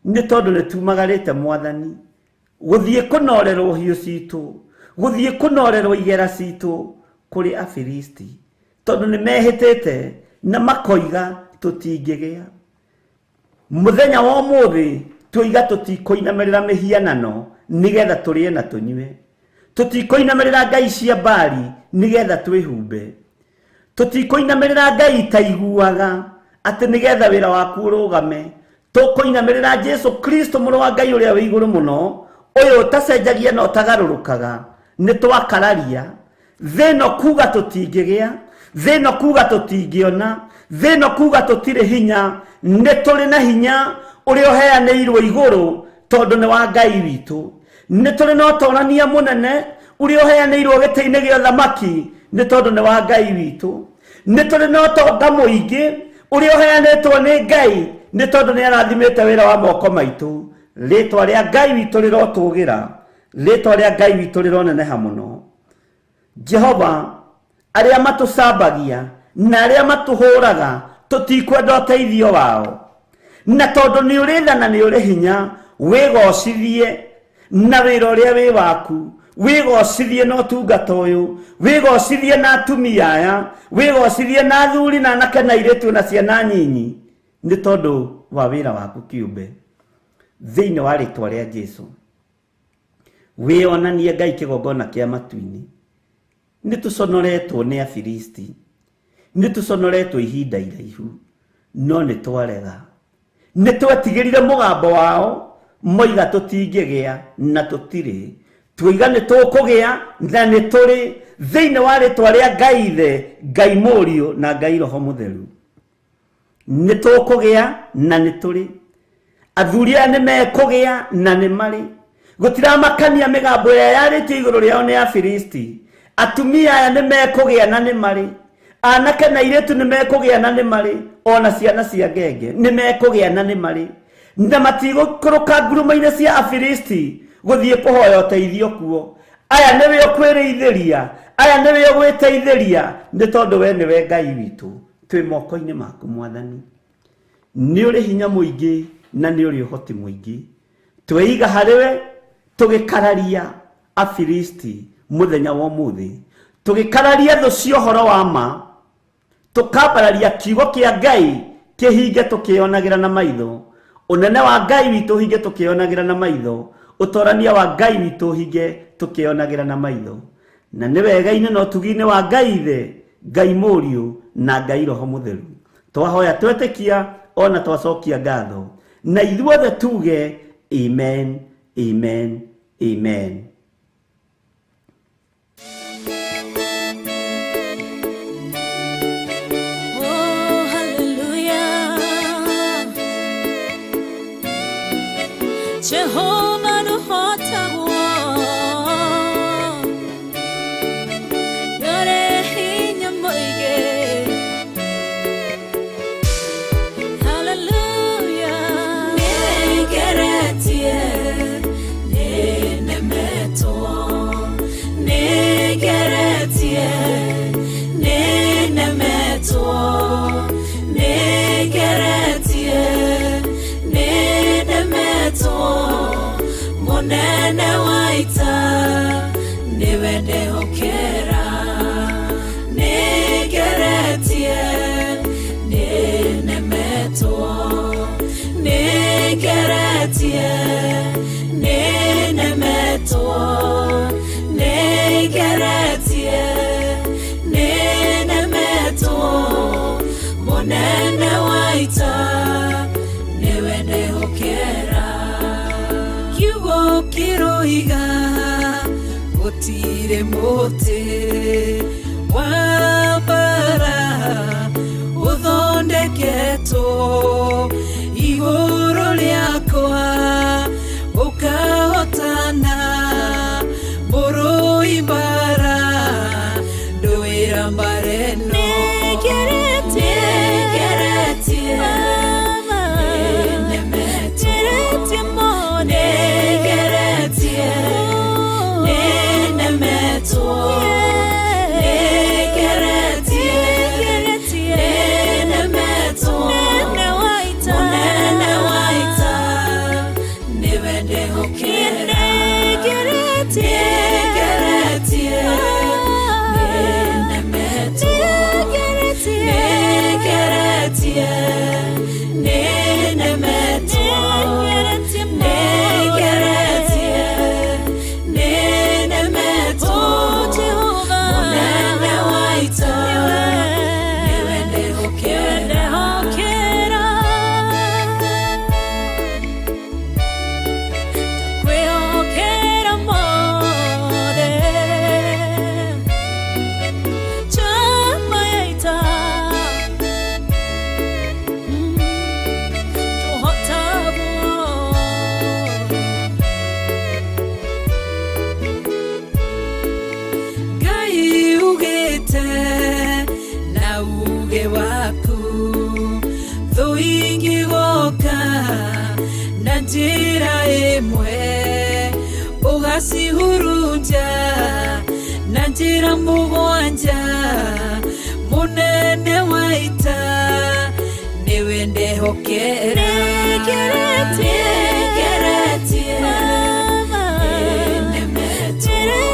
nĩ tondũ nĩ tumagarĩte Mwathani gũthiĩ kũnorerwo hiũ citũ, gũthiĩ kũnorerwo igera citũ kũrĩ Afilisti, tondũ nĩ mehĩtĩte na makoiga tũtingĩgĩa. Mũthenya wa ũmũthĩ tũiga tũtikũinamĩrĩra mĩhianano nĩgetha tũrĩe na tũnyue, tũtikũinamĩrĩra ngai cia Baali nĩgetha twĩhumbe, tũtikũinamĩrĩra ngai itaiguaga atĩ nĩgetha wĩra waku ũrũgame. Tũkũinamĩrĩra Jesu Kristo mũrũ wa Ngai ũrĩa wĩ igũrũ mũno, ũyũ ũtacenjagia na ũtagarũrũkaga. Nĩ twakararia thĩ ĩno kuga tũtingĩgĩa, thĩ ĩno kuga tũtingĩona, thĩ ĩno kuga tũtirĩ hinya. Nĩ tũrĩ na hinya ũrĩa ũheanĩirwo igũrũ tondũ nĩ wa Ngai witũ. Nĩ tũrĩ na ũtorania mũnene ũrĩa ũheanĩirwo gĩtĩ-inĩ gĩa ũthamaki nĩ tondũ nĩ wa Ngai witũ. Nĩ tũrĩ na ũtonga mũingĩ ũrĩa ũheanĩtwo nĩ Ngai nĩ tondũ nĩ arathimĩte wĩra wa moko maitũ. Rĩtwa rĩa Ngai witũ rĩrotũgĩra, rĩtwa rĩa Ngai witũ rĩroneneha mũno. Jehova, arĩa matũcambagia na arĩa matũhũraga tũtikwenda ũteithio wao, na tondũ nĩ ũrĩ tha na nĩ ũrĩ hinya, wĩgocithie na wĩra ũrĩa wĩ waku, Wĩgocithie na ũtungata ũyũ, wĩgocithie na atumia aya, wĩgocithie na athuri na anake na airĩtu na ciana nyinyi, nĩ tondũ wa wĩra waku kĩũmbe. Thĩinĩ wa rĩtwa rĩa Jesũ, wĩonanie Ngai kĩgongona kĩa matu-inĩ. Nĩ tũconoretwo nĩ Afilisti, nĩ tũconoretwo ihinda iraihu, no nĩ twarega. Nĩ twetigĩrire mũgambo wao, moiga tũtingĩgĩa na tũtirĩ, twoiga nĩ tũkũgĩa na nĩ tũrĩ. Thĩinĩ wa rĩtwa rĩa Ngai Ithe, Ngai Mũriũ na Ngai Roho Mũtheru, nĩ tũkũgĩa na nĩ tũrĩ. Athuri aya nĩ mekũgĩa na nĩ marĩ. Gũtiramakania mĩgambo ĩrĩa yarĩtio igũrũ rĩao nĩ Afilisti. Atumia aya nĩ mekũgĩa na nĩ marĩ. Anake na airĩtu nĩ mekũgĩa na nĩ marĩ. Ona ciana cia ngenge nĩ mekũgĩa na nĩ marĩ. Na matigũikũrũka ngurumo-inĩ cia Afilisti gũthiĩ kũhoya ũteithio kuo. Aya nĩwe ũkwĩrĩithĩria, aya nĩwe ũgwĩteithĩria, nĩ tondũ we nĩwe Ngai witũ. Twĩ moko-inĩ maku Mwathani. Nĩ ũrĩ hinya mũingĩ na nĩ ũrĩ ũhoti mũingĩ. Tweiga harĩwe tũgĩkararia Afilisti mũthenya wa ũmũthĩ, tũgĩkararia thũ cia ũhoro wa ma, tũkambararia kiugo kĩa Ngai kĩhinge tũkĩonagĩra na maitho, ũnene wa Ngai witũ ũhinge tũkĩonagĩra na maitho, ũtorania wa Ngai witũ ũhinge tũkĩonagĩra na maitho. Na nĩ wega-inĩ na ũtugi-inĩ wa Ngai Ithe, Ngai Mũriũ na Ngai Roho Mũtheru. Twahoya twetĩkia ona twacokia ngatho, na ithuothe tuge amen, amen, amen. Oh, hallelujah. Jehovah nuhotagwo, yore hinya mũingĩ. Hallelujah. Nĩngeretie, nĩnemetwo, nĩngeretie, nĩnemetwo, nĩngeretie, nĩnemetwo. Mũnene wa ita nĩwe ndehokera. Nĩngeretie, nĩnemetwo, nĩngeretie, nĩnemetwo, nĩngeretie, nĩnemetwo. Mũnene wa ita nĩwe ndehokera. Kiugo kĩroiga gũtirĩ mũtĩ wa mbara ũthondeketwo igũrũ rĩakwa ũkahotana. Mũrũi mbara ndũĩra mbara ĩno. Nĩngeretie, nĩnemetwo, nĩngeretie, nĩnemetwo, nĩngeretie, nĩnemetwo. Mũnene wa ita nĩwe ndehokera. Nĩngeretie, nĩnemetwo, nĩngeretie, nĩnemetwo, nĩngeretie, nĩnemetwo. Mũnene wa ita nĩwe ndehokera. Kwĩhokera mothe chama ya ita tũhotagwo. Ngai ugĩte na uge waku, thũ ingĩgoka na njĩra ĩmwe ũgacihurunja na njĩra mũgwanja. Mũnene wa ita nĩwe ndehokera. Nĩngeretie, nĩnemetwo,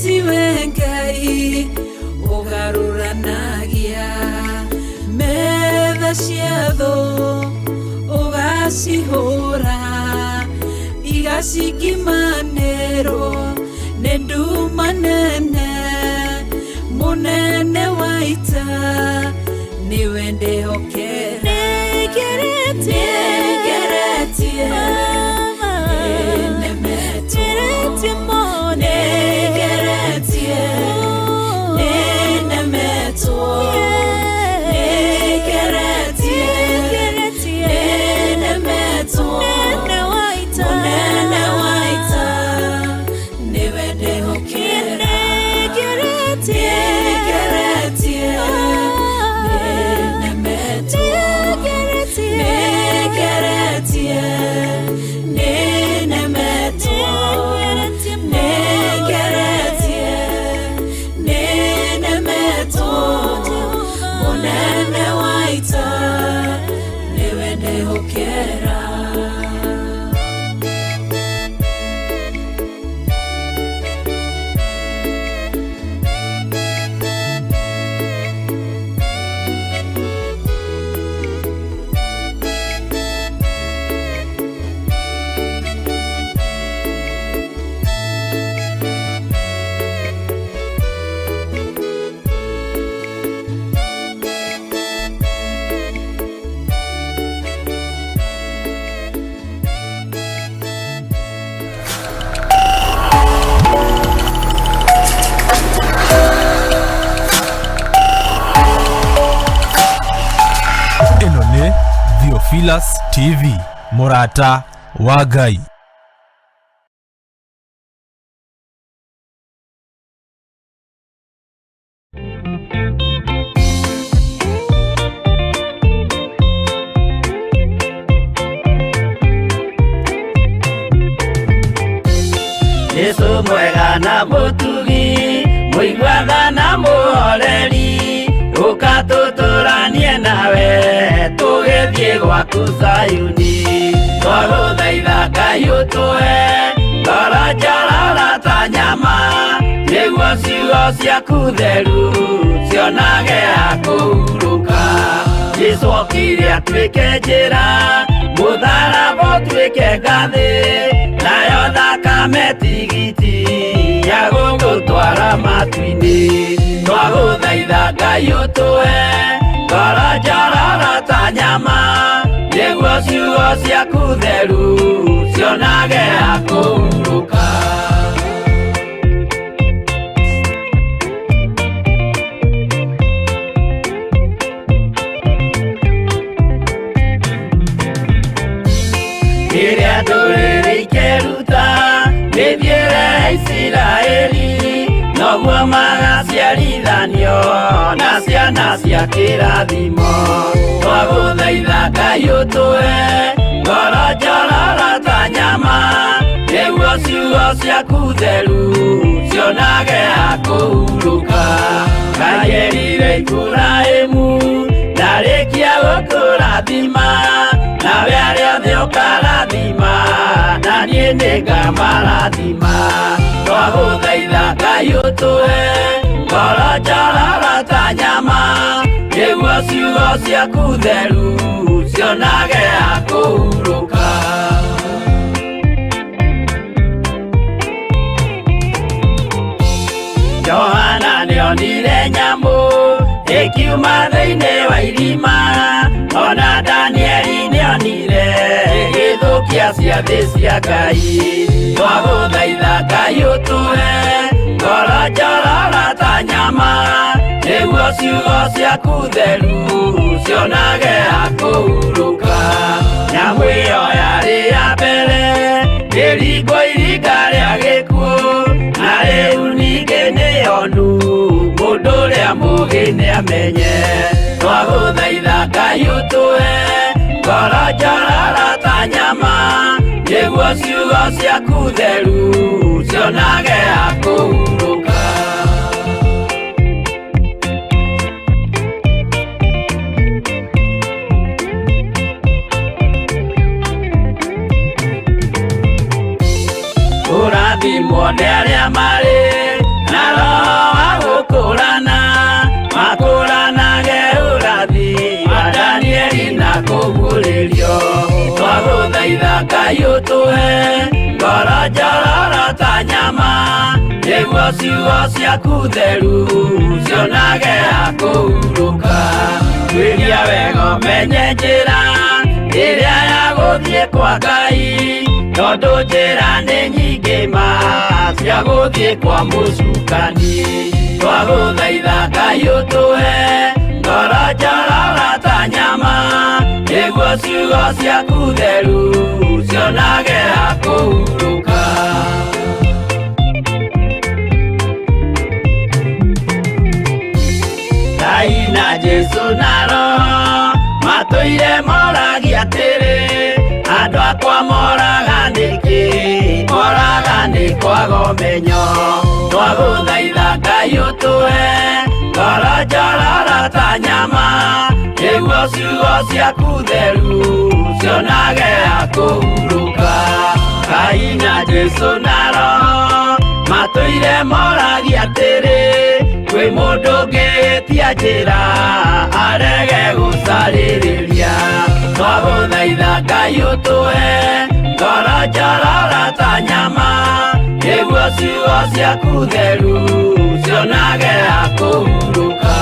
Tiwe Ngai ũgarũranagia metha cia thũ ũgacihũra igacikimanĩrwo nĩ nduma nene mũnene wa ita nĩwe ndĩhokera nĩngeretie nĩnemetwo nĩngeretie nĩnemetwo nĩngeretie nĩnemetwo mũnene wa ita nĩwe ndĩhokera nĩngeretie nĩnemetwo nĩngeretie nĩnemetwo nĩngeretie nĩnemetwo mũnene wa ita nĩwe ndĩhokera. Ĩno nĩ Theophilus TV, mũrata wa Ngai. Jesu mwega na mũtugi mũiguatha na mũhoreri ũka tũtũranie nawe tũgĩthiĩ gwaku Zayuni twagũthaitha Ngai ũtũhe ngoro njororo ta nyama nĩguo ciugo ciaku theru cionage ha kũhurũka. Jesu okire atuĩke njĩra mũtharaba ũtuĩke ngathĩ nayo thakame tigiti ya gũgũtwara matu-inĩ twagũthaitha Ngai ũtũhe ngoro njororo ta nyama nĩguo ciugo ciaku theru cionage ha kũhurũka. Rĩrĩa ndũrĩrĩ ikeruta mĩthiĩre ya Isiraeli noguo magaciarithanio na ciana cia kĩrathimo twagũthaitha Ngai ũtũhe ngoro njororo ta nyama nĩguo ciugo ciaku theru cionage ha kũhurũka. Ngai erire Iburahĩmu ndarĩkia gũkũrathima nawe arĩa othe ũkarathima na niĩ nĩngamarathima twagũthaitha Ngai ũtũhe ngoro njororo ta nyama nĩguo ciugo ciaku theru cionage ha kũhurũka. Johana nĩonire nyamũ ĩkiuma thĩinĩ wa irima ona Danieli nĩonire ĩgĩthũkia ciathĩ cia Ngai twagũthaitha Ngai ũtũhe ngoro njororo ta nyama nĩguo ciugo ciaku theru cionage ha kũhurũka. Nyamũ ĩyo yarĩ ya mbere ĩringwo iringa rĩa gĩkuũ na rĩu ningĩ nĩyonu mũndũ ũrĩa mũũgĩ nĩamenye twagũthaitha Ngai ũtũhe ngoro njororo ta nyama nĩguo ciugo ciaku theru cionage ha kũhurũka. Kũrathimwo nĩ arĩa marĩ na gũkũrana makũranage ũrathi wa Danieli na kũguũrĩrio. Twagũthaitha Ngai ũtũhe ngoro njororo ta nyama, nĩguo ciugo ciaku theru cionage ha kũhurũka. Tuĩria wega ũmenye njĩra ĩrĩa ya gũthiĩ kwa Ngai, tondũ njĩra nĩ nyingĩ ma cia gũthiĩ kwa mũcukani. Twagũthaitha Ngai ũtũhe ngoro njororo ta nyama, nĩguo ciugo ciaku theru cionage ha kũhurũka. Ngai na Jesũ na Roho matũire moragia atĩrĩ, andũ akwa moraga nĩkĩ? Moraga nĩ kwaga ũmenyo. Twagũthaitha Ngai ũtũhe ngoro njororo ta nyama, nĩguo ciugo ciaku theru cionage ha kũhurũka. Ngai na Jesũ na Roho matũire moragia atĩrĩ, kwĩ mũndũ ũngĩtia njĩra arege gũcarĩrĩria. Twagũthaitha Ngai ũtũhe ngoro njororo ta nyama, nĩguo ciugo ciaku theru cionage ha kũhurũka.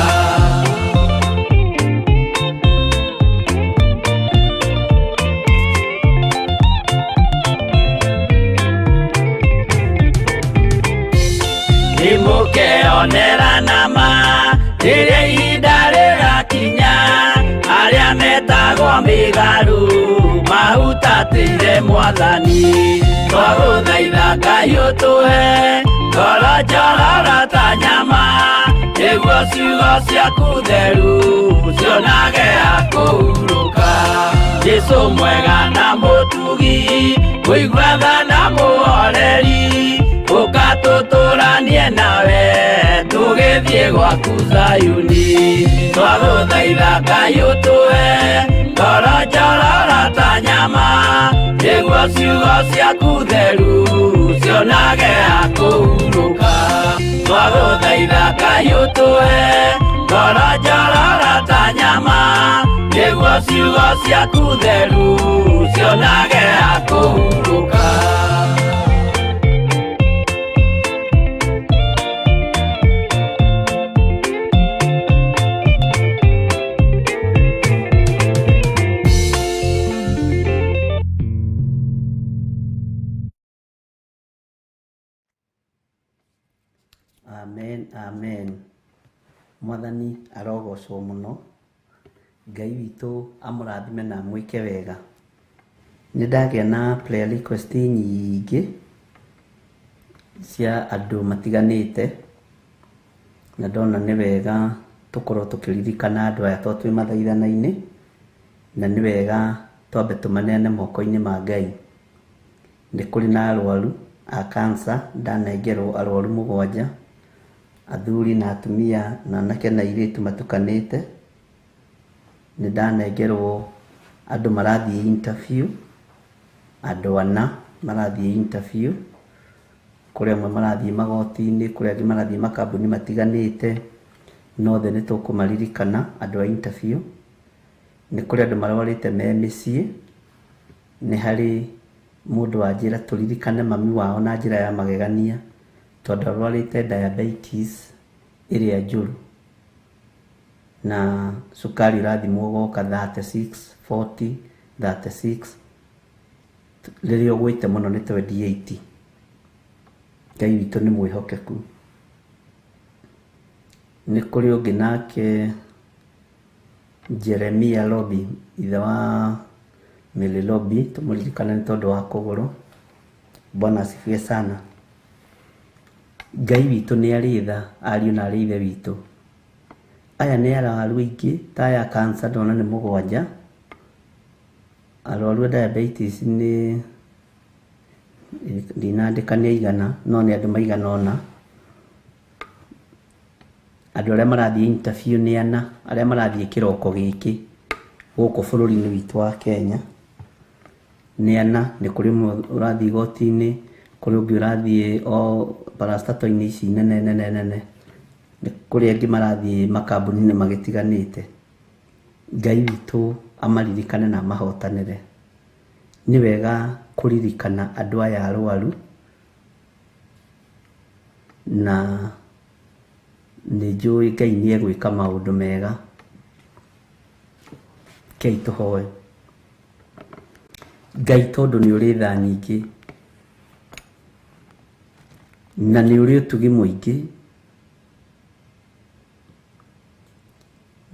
Nĩmũkeonera nama rĩrĩa ihinda rĩgakinya, arĩa metagwo mĩgarũ mahutatĩire Mwathani. Twagũthaitha Ngai ũtũhe ngoro njororo ta nyama, nĩguo ciugo ciaku theru cionage ha kũhurũka. Jesũ mwega na mũtugi, mũigua tha na mũhoreri, ũka tũtũranie nawe tũgĩthiĩ gwaku Zayuni. Twagũthaitha Ngai ũtũhe ngoro njororo ta nyama, nĩguo ciugo ciaku theru cionage ha kũhurũka. Twagũthaitha Ngai ũtũhe ngoro njororo ta nyama, nĩguo ciugo ciaku theru cionage ha kũhurũka. Amen, amen. Mwathani arogocwo mũno. Ngai witũ amũrathime na amwĩke wega. Nĩ ndagĩa na prayer request nyingĩ cia andũ matiganĩte, na ndona nĩ wega tũkorwo tũkĩririkana andũ aya tondũ twĩ mathaithana-inĩ, na nĩ wega twambe tũmaneane moko-inĩ ma Ngai. Nĩ kũrĩ na arwaru a cancer, ndanengerwo arwaru 7, athuri na atumia na anake na airĩtu matukanĩte. Nĩ ndanengerwo andũ marathiĩ interview, andũ 4 marathiĩ interview, kũrĩ amwe marathiĩ magoti-inĩ, kũrĩ angĩ marathiĩ makambuni matiganĩte, no othe nĩ tũkũmaririkana andũ a interview. Nĩ kũrĩ andũ marwarĩte me mĩciĩ, nĩ harĩ mũndũ wanjĩra tũririkane mami wao na njĩra ya magegania, tondũ arwarĩte diabetes ĩrĩa njũru, na cukari ũrathimwo goka 36, 40, 36, rĩrĩa ũgwĩte mũno nĩ 28. Ngai witũ nĩ mwĩhokeku. Nĩ kũrĩ ũngĩ nake Jeremia Robi, ithe wa Mary Robi, tũmũririkane nĩ tondũ wa kũgũrũ. Bwana asifiwe sana. Ngai witũ nĩ arĩ tha, ariũ na arĩ ithe witũ. Aya nĩ arwaru aingĩ ta aya cancer ndona nĩ 7, arwaru a diabetes nĩ ndinandĩka nĩ aigana, no nĩ andũ maigana ũna. Andũ arĩa marathiĩ interview nĩ 4, arĩa marathiĩ kĩroko gĩkĩ gũkũ bũrũri-inĩ witũ wa Kenya nĩ 4. Nĩ kũrĩ ũmwe ũrathiĩ igoti-inĩ, kũrĩ ũngĩ ũrathiĩ o parastatal-inĩ ici nene nene nene. Nĩ kũrĩ angĩ marathiĩ makambuni-inĩ magĩtiganĩte. Ngai witũ amaririkane na amahotanĩre. Nĩ wega kũririkana andũ aya arwaru na nĩ njũĩ Ngai nĩ egwĩka maũndũ mega. Rekei tũhoe. Ngai tondũ nĩ ũrĩ tha nyingĩ na nĩ ũrĩ ũtugi mũingĩ,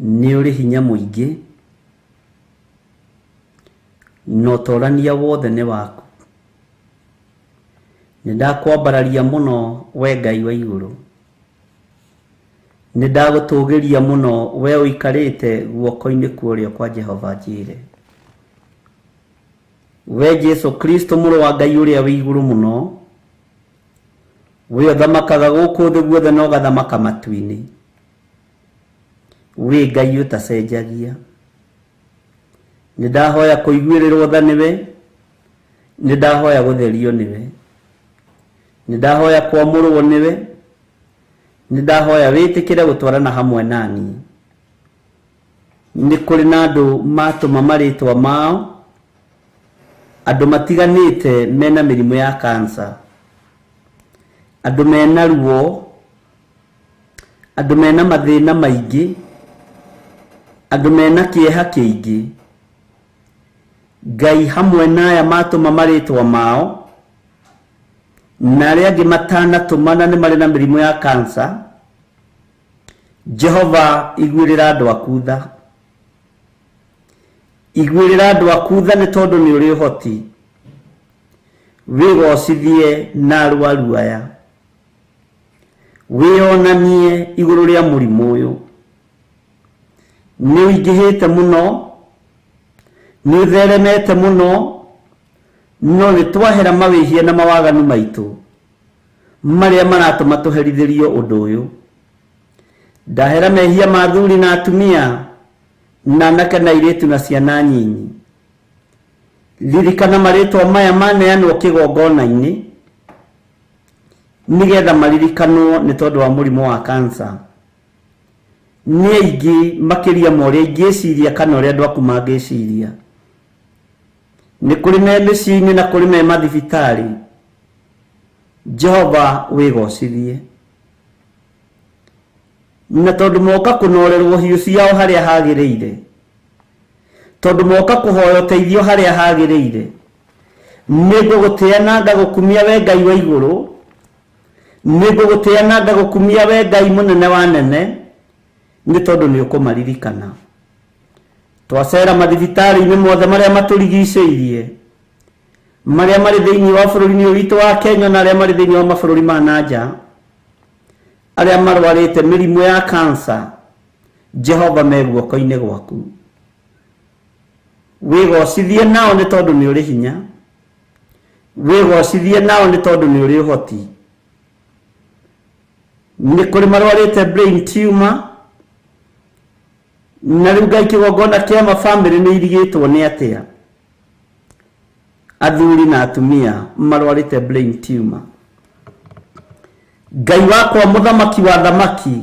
nĩ ũrĩ hinya mũingĩ na ũtorania wothe nĩ waku. Nĩ ndakwambararia mũno we Ngai wa igũrũ. Nĩ ndagũtũgĩria mũno we ũikarĩte guoko-inĩ kwa ũrĩo kwa Jehova Njire. We Jesu Kristo mũrũ wa Ngai ũrĩa wĩ igũrũ mũno, we ũthamakaga gũkũ thĩ guothe na ũgathamaka matu-inĩ. Wĩ Ngai ũtacenjagia. Nĩ ndahoya kũiguĩrĩrwo tha nĩwe, nĩ ndahoya gũtherio nĩwe, nĩ ndahoya kwamũrwo nĩwe, nĩ ndahoya wĩtĩkĩre gũtwarana hamwe naniĩ. Nĩ kũrĩ na andũ matũma marĩtwa mao, andũ matiganĩte mena mĩrimũ ya cancer, andũ mena ruo, andũ mena mathĩna maingĩ, andũ mena kĩeha kĩingĩ. Ngai hamwe na aya matũma marĩtwa mao na arĩa angĩ matanatũmana nĩ marĩ na mĩrimũ ya cancer. Jehova iguĩrĩra andũ aku tha, iguĩrĩra andũ aku tha nĩ tondũ nĩ ũrĩ ũhoti. Wĩgocithie na arwaru aya, wĩonanie igũrũ rĩa mũrimũ ũyũ. Nĩ ũingĩhĩte mũno, nĩ ũtheremete mũno, no nĩ twahera mawĩhia na mawaganu maitũ marĩa maratũma tũherithĩrio ũndũ ũyũ. Ndahera mehia ma athuri na atumia na anake na airĩtu na ciana nyinyi. Ririkana marĩtwa maya maneanwo kĩgongona-inĩ nĩgetha maririkanwo nĩ tondũ wa mũrimũ wa cancer. Nĩ aingĩ makĩria ma ũrĩa ingĩciria kana ũrĩa andũ aku mangĩciria. Nĩ kũrĩ me mĩciĩ-inĩ na kũrĩ me mathibitarĩ. Jehova wĩgocithie. Na tondũ moka kũnorerwo hiũ ciao harĩa hagĩrĩire, tondũ moka kũhoya ũteithio harĩa hagĩrĩire, nĩ ngũgũtĩa na ngagũkumia we Ngai wa igũrũ, nĩ ngũgũtĩa na ngagũkumia we Ngai mũnene wa nene, nĩ tondũ nĩ ũkũmaririkana. Twacera mathibitarĩ-inĩ mothe marĩa matũrigicĩirie, marĩa marĩ thĩinĩ wa bũrũri-inĩ ũyũ witũ wa Kenya na arĩa marĩ thĩinĩ wa mabũrũri ma na nja, arĩa marwarĩte mĩrimũ ya cancer, Jehova me guoko-inĩ gwaku. Wĩgocithie nao nĩ tondũ nĩ ũrĩ hinya, wĩgocithie nao nĩ tondũ nĩ ũrĩ ũhoti. Nĩ kũrĩ marwarĩte brain tumor, na rĩu Ngai kĩgongona kĩa mabamĩrĩ nĩ irigĩtwo nĩ atĩa athuri na atumia marwarĩte brain tumor. Ngai wakwa mũthamaki wa thamaki,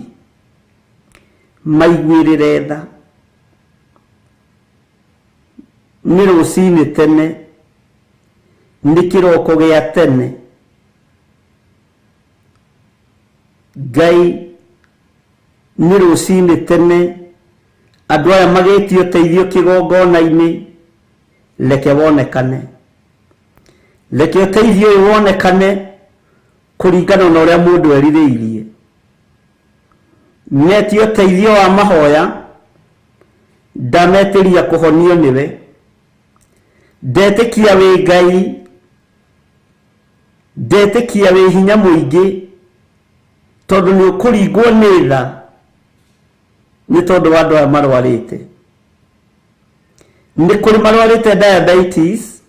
maiguĩrĩre tha. Nĩ rũcinĩ tene, nĩ kĩroko gĩa tene, Ngai nĩ rũcinĩ tene, andũ aya magĩtio ũteithio kĩgongona-inĩ, reke wonekane, reke ũteithio ũyũ wonekane kũringana na ũrĩa mũndũ erirĩirie. Metio ũteithio wa mahoya, ndametĩria kũhonio nĩwe. Ndetĩkia wĩ Ngai, ndetĩkia wĩ hinya mũingĩ, tondũ nĩ ũkũringwo nĩ tha nĩ tondũ wa andũ aya marwarĩte. Nĩ kũrĩ marwarĩte diabetes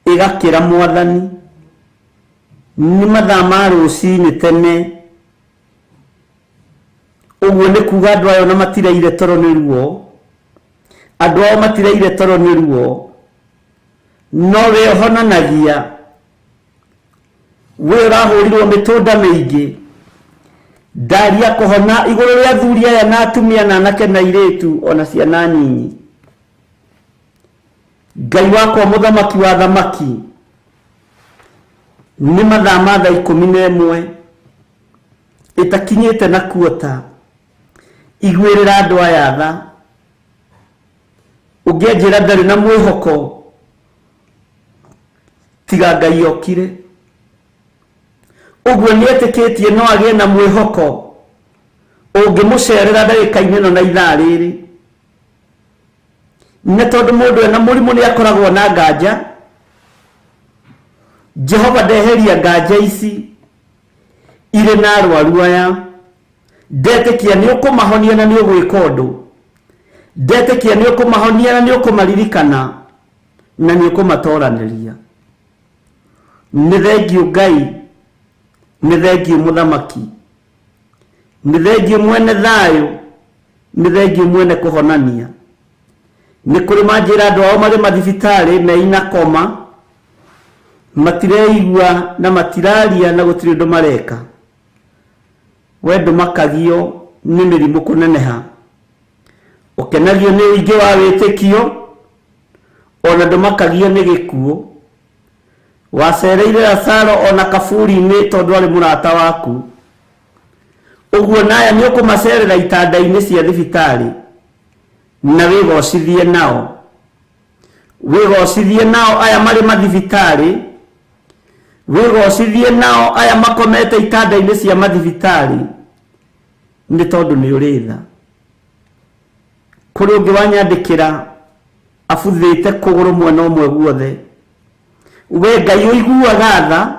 ĩgakĩra mwathani, nĩ mathaa ma rũcinĩ tene, ũguo nĩ kuga andũ aya ona matiraire toro nĩ ruo, andũ ao matiraire toro nĩ ruo, no we ũhonanagia, we ũrahũrirwo mĩtũnda mĩingĩ, Ndaria kũhona igũrũ rĩa athuri aya na atumia na anake na airĩtu ona ciana nyinyi. Ngai wakwa mũthamaki wa thamaki, nĩ mathaa ma thaa 11 ĩtakinyĩte na kuota, iguĩrĩra andũ aya tha. Ũngĩanjĩra ndarĩ na mwĩhoko tiga Ngai okire. Ũguo nĩetĩkĩtie no agĩe na mwĩhoko ũngĩmũcerera ndagĩka-inĩ ĩno na ithaa rĩrĩ. Nĩ tondũ mũndũ ena mũrimũ nĩ akoragwo na nganja. Jehova ndeheria nganja ici irĩ na arwaru aya. Ndetĩkia nĩ ũkũmahonia na nĩ ũgwĩka ũndũ. Ndetĩkia nĩ ũkũmahonia na nĩ ũkũmaririkana na nĩ ũkũmatoranĩria. Nĩ thengiũ Ngai, nĩ thengiũ mũthamaki, nĩ thengiũ mwene thayũ, nĩ thengiũ mwene kũhonania. Nĩ kũrĩ manjĩra andũ ao marĩ mathibitarĩ meina koma, matireigua na matiraria na gũtirĩ ũndũ mareka. We ndũmakagio nĩ mĩrimũ kũneneha, ũkenagio nĩ ũingĩ wa wĩtĩkio, ona ndũmakagio nĩ gĩkuũ. Wacereire Lazaro ona kaburi-inĩ tondũ arĩ mũrata waku. Ũguo naya nĩ ũkũmacerera itanda-inĩ cia thibitarĩ na wĩgocithie nao. Wĩgocithie nao aya marĩ mathibitarĩ, wĩgocithie nao aya makomete itanda-inĩ cia mathibitarĩ, nĩ tondũ nĩ ũrĩ tha. Kũrĩ ũngĩ wanyandĩkĩra abuthĩte kũgũrũ mwena ũmwe guothe. We Ngai ũiguaga tha,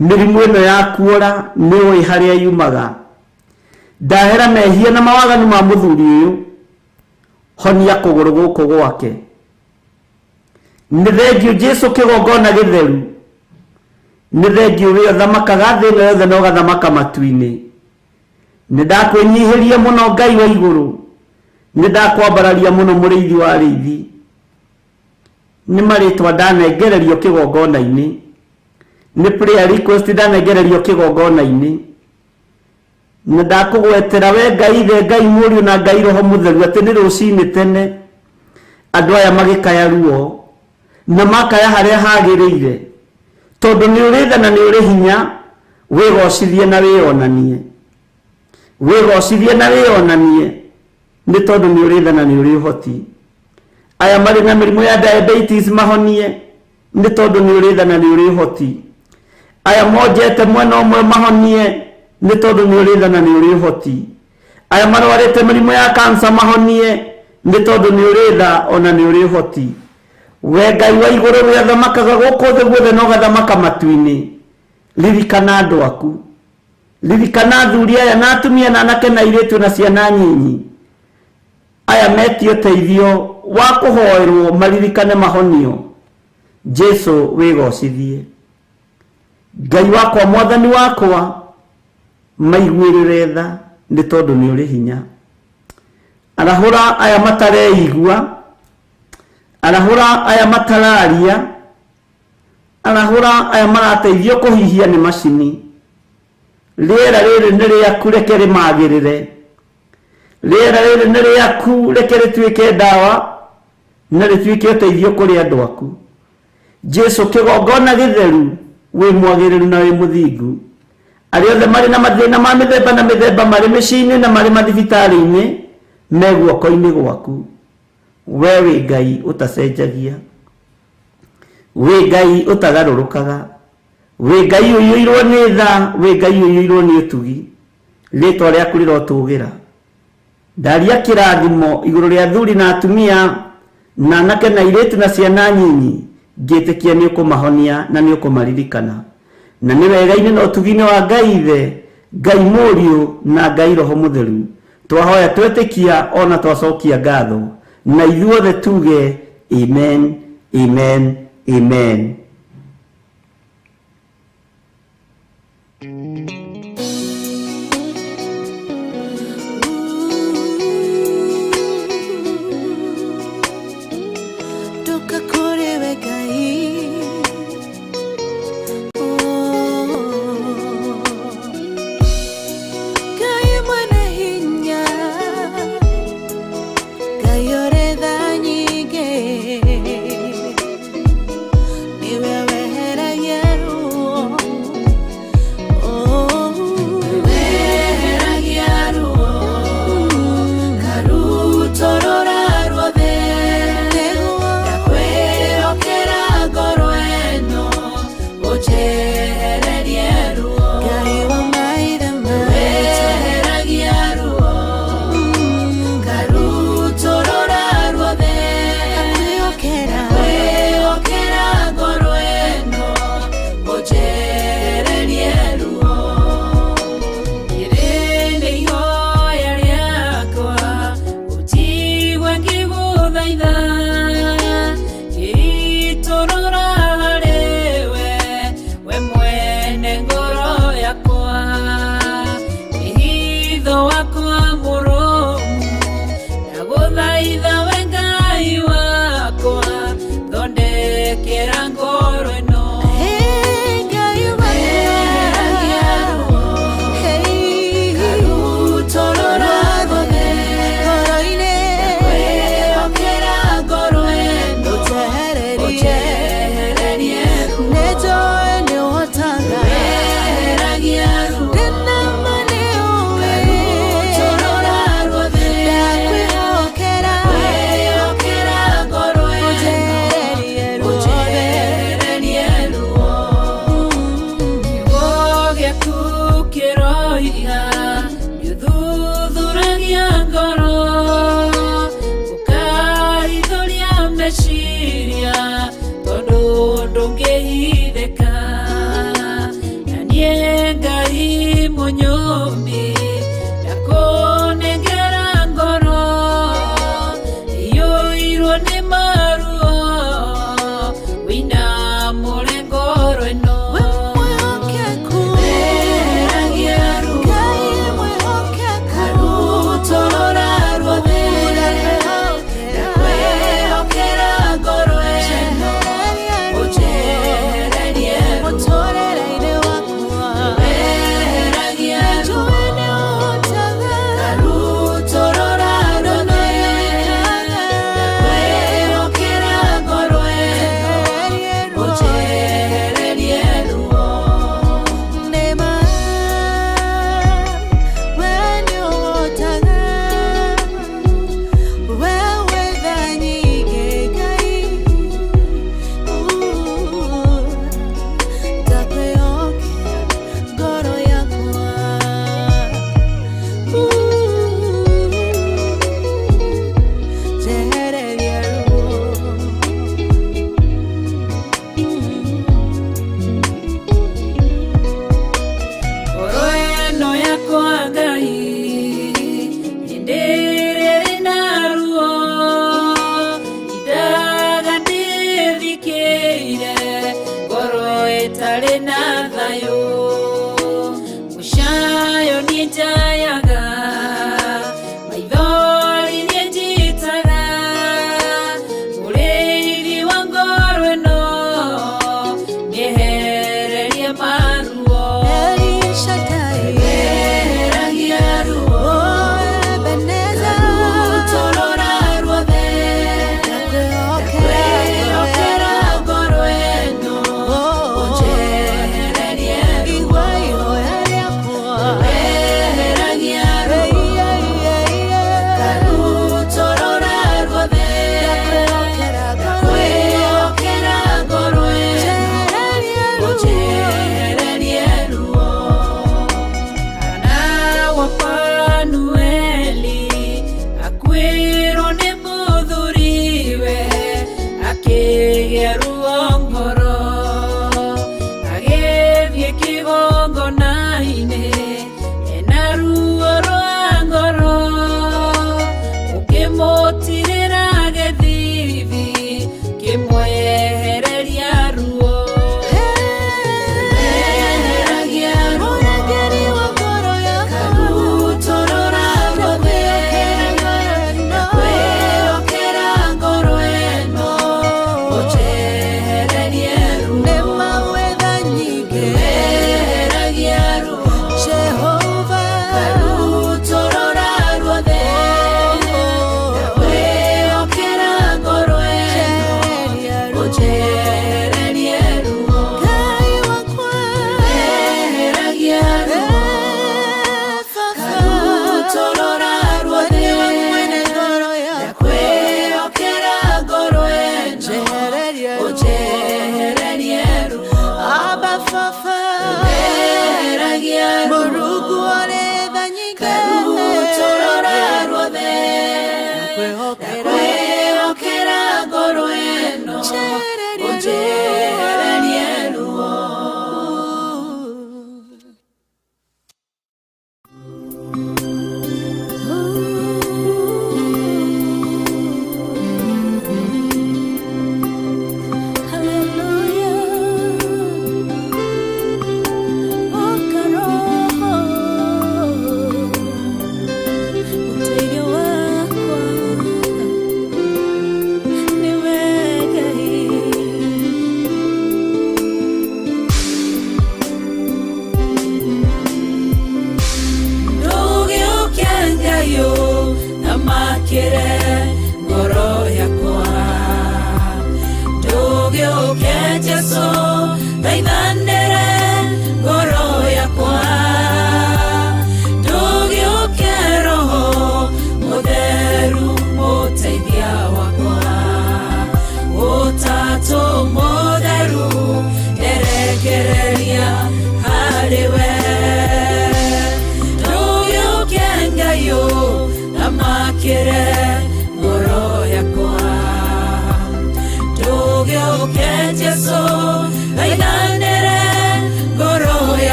mĩrimũ ĩno ya kuora nĩ ũĩ harĩa yumaga. Ndahera mehia na mawaganu ma mũthuri ũyũ, honia kũgũrũ gũkũ gwake. Nĩ thengiũ Jesũ kĩgongona gĩtheru, nĩ thengiũ we ũthamakaga thĩ ĩno yothe na ũgathamaka matu-inĩ. Nĩ ndakwĩnyihĩria mũno Ngai wa igũrũ, nĩ ndakwambararia mũno mũrĩithi wa arĩithi. Nĩ marĩtwa ndanengererio kĩgongona-inĩ, nĩ prayer request ndanengererio kĩgongona-inĩ, na ndakũgwetera we Ngai Ithe, Ngai Mũriũ na Ngai Roho Mũtheru atĩ nĩ rũcinĩ tene andũ aya magĩkaya ruo na makaya harĩa hagĩrĩire, tondũ nĩ ũrĩ tha na nĩ ũrĩ hinya. Wĩgocithie na wĩonanie, wĩgocithie na wĩonanie, nĩ tondũ nĩ ũrĩ tha na nĩ ũrĩ ũhoti. Aya marĩ na mĩrimũ ya diabetes mahonie, nĩ tondũ nĩ ũrĩ tha na nĩ ũrĩ ũhoti. Aya monjete mwena ũmwe mahonie, nĩ tondũ nĩ ũrĩ tha na nĩ ũrĩ ũhoti. Aya marwarĩte mĩrimũ ya cancer mahonie, nĩ tondũ nĩ ũrĩ tha ona nĩ ũrĩ ũhoti. We Ngai wa igũrũ we athamakaga gũkũ thĩ guothe na ũgathamaka matu-inĩ, ririkana andũ aku, ririkana athuri aya na atumia na anake na airĩtu na ciana nyinyi aya metio ũteithio wa kũhoerwo maririkane mahonio. Jesũ wĩgocithie. Ngai wakwa mwathani wakwa, maiguĩrĩre tha nĩ tondũ nĩ ũrĩ hinya. Arahũra aya matareigua, arahũra aya matararia, arahũra aya marateithio kũhihia nĩ macini. Rĩera rĩrĩ nĩ rĩaku, reke rĩmagĩrĩre. Rĩera rĩrĩ nĩ rĩaku, reke rĩtuĩke ndawa na rĩtuĩke ũteithio kũrĩ andũ aku. Jesũ kĩgongona gĩtheru, wĩ mwagĩrĩru na wĩ mũthingu. Arĩa othe marĩ na mathĩna ma mĩthemba na mĩthemba, marĩ mĩciĩ-inĩ na marĩ mathibitarĩ-inĩ, me guoko-inĩ gwaku. We wĩ Ngai ũtacenjagia, wĩ Ngai ũtagarũrũkaga, wĩ Ngai ũiyũirwo nĩ tha, wĩ Ngai ũiyũirwo nĩ ũtugi. Rĩtwa rĩaku rĩrotũgĩra. Ndaria kĩrathimo igũrũ rĩa athuri na atumia na anake na airĩtu na ciana nyinyi, ngĩtĩkia nĩ ũkũmahonia na nĩ ũkũmaririkana. Na nĩ wega-inĩ na ũtugi-inĩ wa Ngai Ithe, Ngai Mũriũ na Ngai Roho Mũtheru, twahoya twetĩkia ona twacokia ngatho, na ithuothe tuge amen, amen, amen. Ndoka kũrĩ we Ngai. Oh. Mũmbi ndakũnengera ngoro iyũirwo nĩ maruo wĩna mũrengoro ĩno. We mwĩhokeku, Weheragia ruo Ngai mwĩhokeku, Karutorora ruothe ndakwĩhokera ngoro ĩno ũnjehererie ruo. Mũtũrĩre-inĩ wakwa Weheragia ruo njũĩ nĩ ũhotaga, Karutorora ruothe ndakwĩhokera ngoro ĩno ũnjehererie ruo. Nĩma we nĩ ũhotaga, we wĩ tha nyingĩ Ngai, ndakwĩhokera ngoro yakwa, njehererie ruo. Ngoro ĩno yakwa Ngai hĩndĩ ĩrĩa ĩna ruo indaga ndĩthikĩire ngoro ĩtarĩ na thayũ mũcayo niĩ njayaga maithori niĩ njitaga mũrĩithi wa ngoro ĩno nĩehererie maruo. El Shaddai, Weheragia ruo oh Ebenezer, Karutorora ruothe ndakwĩhokera ngoro ĩno ũnjehererie ruo. Igua ihoya rĩakwa, Weheragia ruo Karutorora ruothe ndakwĩhokera ngoro ĩno, ndakwĩhokera ngoro ĩno njehererie ruo. ũnjehererie ruo. Hana wa Fanueli akuĩrwo nĩ mũthuriwe akĩgĩa ruo ngoro agĩthiĩ kĩgongona-inĩ ena ruo rwa ngoro ũkĩmũtirĩra gĩthithi kĩmwehereria ruo. Weheragia ruo Mũrangĩri wa ngoro yakwa, Karutorora ruothe ndakwĩhokera ngoro ĩno ũnjehererie ruo. Nĩma wĩ tha nyingĩ, Weheragia ruo Jehova, Karutorora ruothe ndakwĩhokera ngoro ĩno njehererie ruo. ũnjehererie ruo. Ngai wakwa, Weheragia ruo Karutorora ruothe nĩwe mwene ngoro yakwa, ndakwĩhokera ngoro ĩno njehererie ruo. ũnjehererie ruo. Abba Baba, Weheragia ruo Mũrungu ũrĩ tha nyingĩ, Karutorora ruothe ndakwĩhokera ndakwĩhokera ngoro ĩno njehererie ũnjehererie ruo. Hallelujah. Oh, Karoho.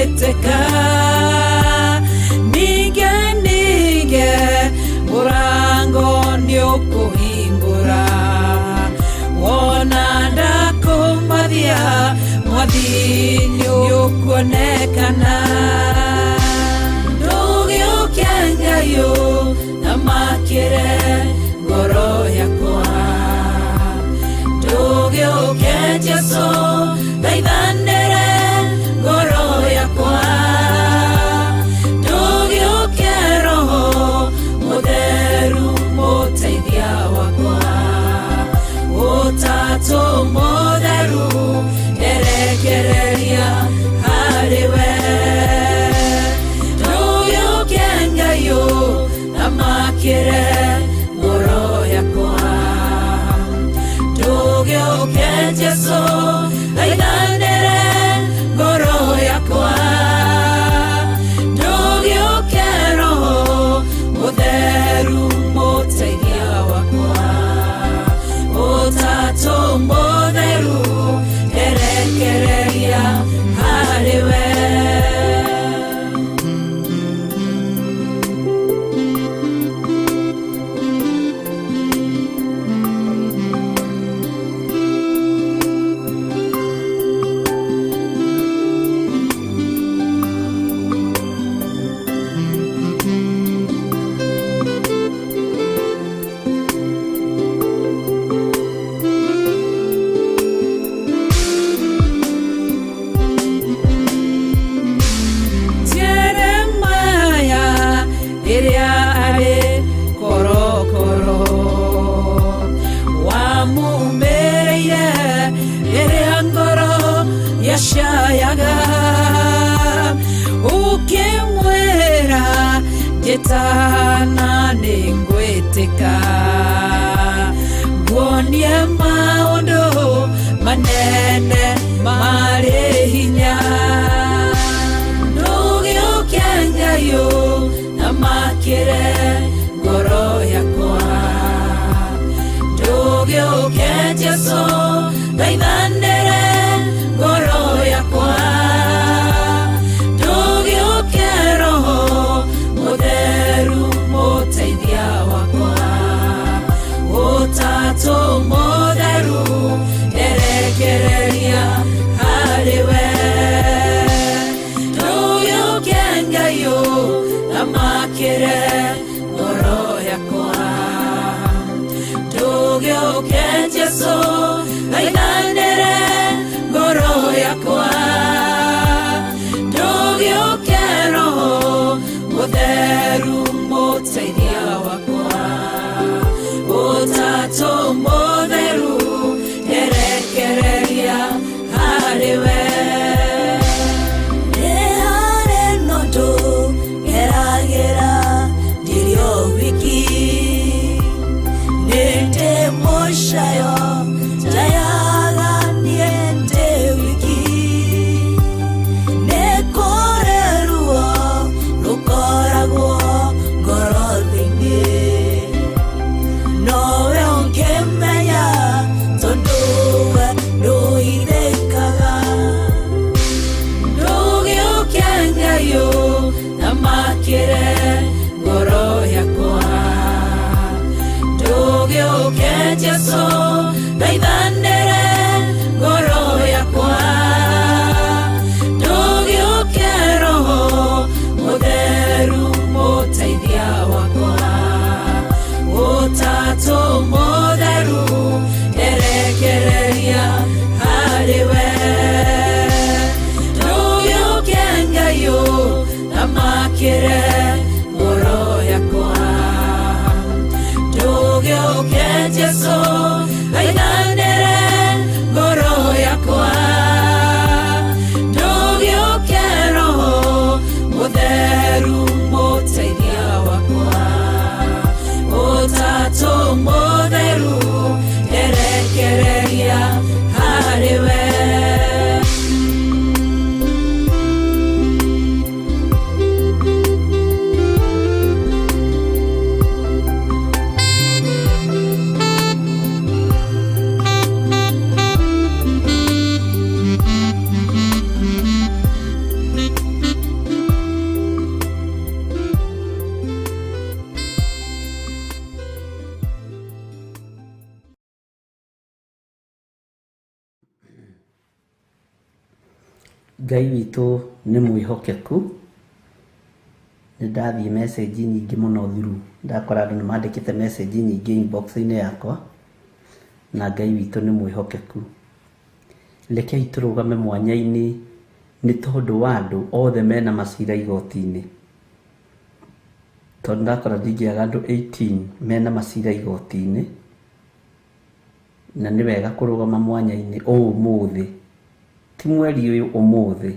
Nĩngwĩtĩka Ninge ninge Mũrango nĩũkũhingũra Wona ndakũmathia Mwathi nĩũkuonekana Ndũgĩũke Ngai ũthamakĩre ngoro yakwa Ndũgĩũke Jesũ thaithanĩre ngoro yakwa Ndũgĩũke Roho Mũtheru mũteithia wakwa Ũtatũ mũtheru nderekereria harĩ we Ndũgĩũke Ngai ũthamakĩre ngoro yakwa Ndũgĩũke Jesũ thaithanĩre ngoro yakwa Ndũgĩũke Roho Mũtheru mũteithia wakwa Ũtatũ mũtheru nderekereria harĩ we Jeremiah rĩrĩa arĩ korokoro wamumĩrĩire rĩrĩa ngoro yacayaga ũkĩmwĩra njĩtana nĩngwĩtĩka nguonie maũndũ manene marĩ hinya Ndũgĩũke Ngai ũthamakĩre ngoro yakwa Ndũgĩũke Jesũ thaithanĩre ngoro yakwa Ndũgĩũke Roho Mũtheru mũteithia wakwa Ũtatũ mũtheru nderekereria harĩ we Ndũgĩũke Ngai ũthamakĩre ngoro yakwa Ndũgĩũke Jesũ thaithanĩre ngoro yakwa Ndũgĩũke Roho Mũtheru mũteithia wakwa Ũtatũ mũtheru nderekereria harĩ we Nĩ harĩ na ũndũ ngeragĩra ndirĩ o wiki Nĩ ndĩ mũcayo njayaga niĩ ndĩ wiki Nĩ kũrĩ ruo rũkoragwo ngoro thĩinĩ Nowe ũngĩmenya tondũ we ndũhithĩkaga Ndũgĩũke Ngai ũthamakĩre ngoro yakwa Ndũgĩũke Jesũ thaithanĩre ngoro yakwa Ndũgĩũke Roho Mũtheru mũteithia wakwa Ũtatũ mũtheru nderekereria harĩ we Ndũgĩũke Ngai ũthamakĩre ngoro yakwa Ndũgĩũke Jesũ thaithanĩre ngoro yakwa Ndũgĩũke Roho Mũtheru mũteithia wakwa Ũtatũ mũtheru nderekereria harĩ we Nĩ Ngai witũ nĩ mwĩhokeku. Nĩ ndathiĩ message nyingĩ mũno through, ndakora andũ nĩ mandĩkĩte message nyingĩ inbox-inĩ yakwa, na Ngai witũ nĩ mwĩhokeku. Rekei tũrũgame mwanya-inĩ nĩ tondũ wa andũ othe mena macira igoti-inĩ. Tondũ ndakora ndingĩaga andũ 18 mena macira igoti-inĩ, na nĩ wega kũrũgama mwanya-inĩ ũmũthĩ, ti mweri ũyũ, ũmũthĩ.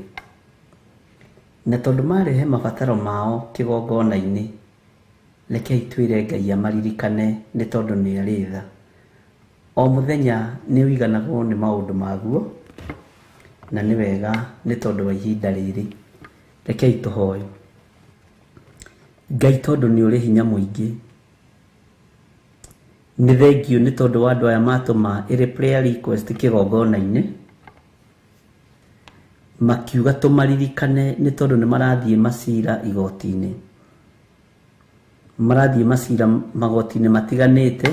Na tondũ marehe mabataro mao kĩgongona-inĩ, rekei twĩre Ngai amaririkane nĩ tondũ nĩ arĩ tha. O mũthenya nĩ ũiganagwo nĩ maũndũ maguo, na nĩ wega nĩ tondũ wa ihinda rĩrĩ. Rekei tũhoe. Ngai tondũ nĩ ũrĩ hinya mũingĩ, nĩ thengiũ nĩ tondũ wa andũ aya matũma ĩrĩ prayer request kĩgongona-inĩ, makiuga tũmaririkane nĩ tondũ nĩ marathiĩ macira igoti-inĩ. Marathiĩ macira magoti-inĩ matiganĩte,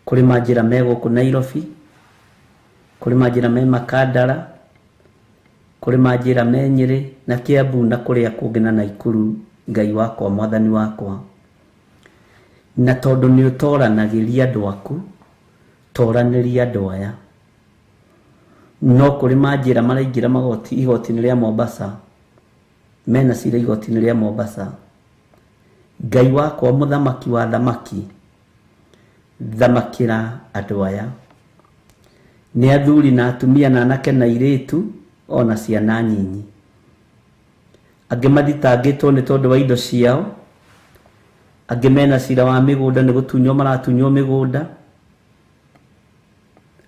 kũrĩ manjĩra me gũkũ Nairobi, kũrĩ manjĩra me Makandara, kũrĩ manjĩra me Nyĩrĩ na Kiambu na kũrĩa kũngĩ na Naikuru. Ngai wakwa, mwathani wakwa, na tondũ nĩ ũtoranagĩria andũ aku, toranĩria andũ aya. No kũrĩ manjĩra maraingĩra magoti igoti-inĩ rĩa Mombasa, mena cira igoti-inĩ rĩa Mombasa. Ngai wakwa, mũthamaki wa thamaki, thamakĩra andũ aya. Nĩ athuri na atumia na anake na airĩtu ona ciana nyinyi. Angĩ mathitangĩtwo nĩ tondũ wa indo ciao, angĩ mena cira wa mĩgũnda nĩ gũtunywo maratunywo mĩgũnda,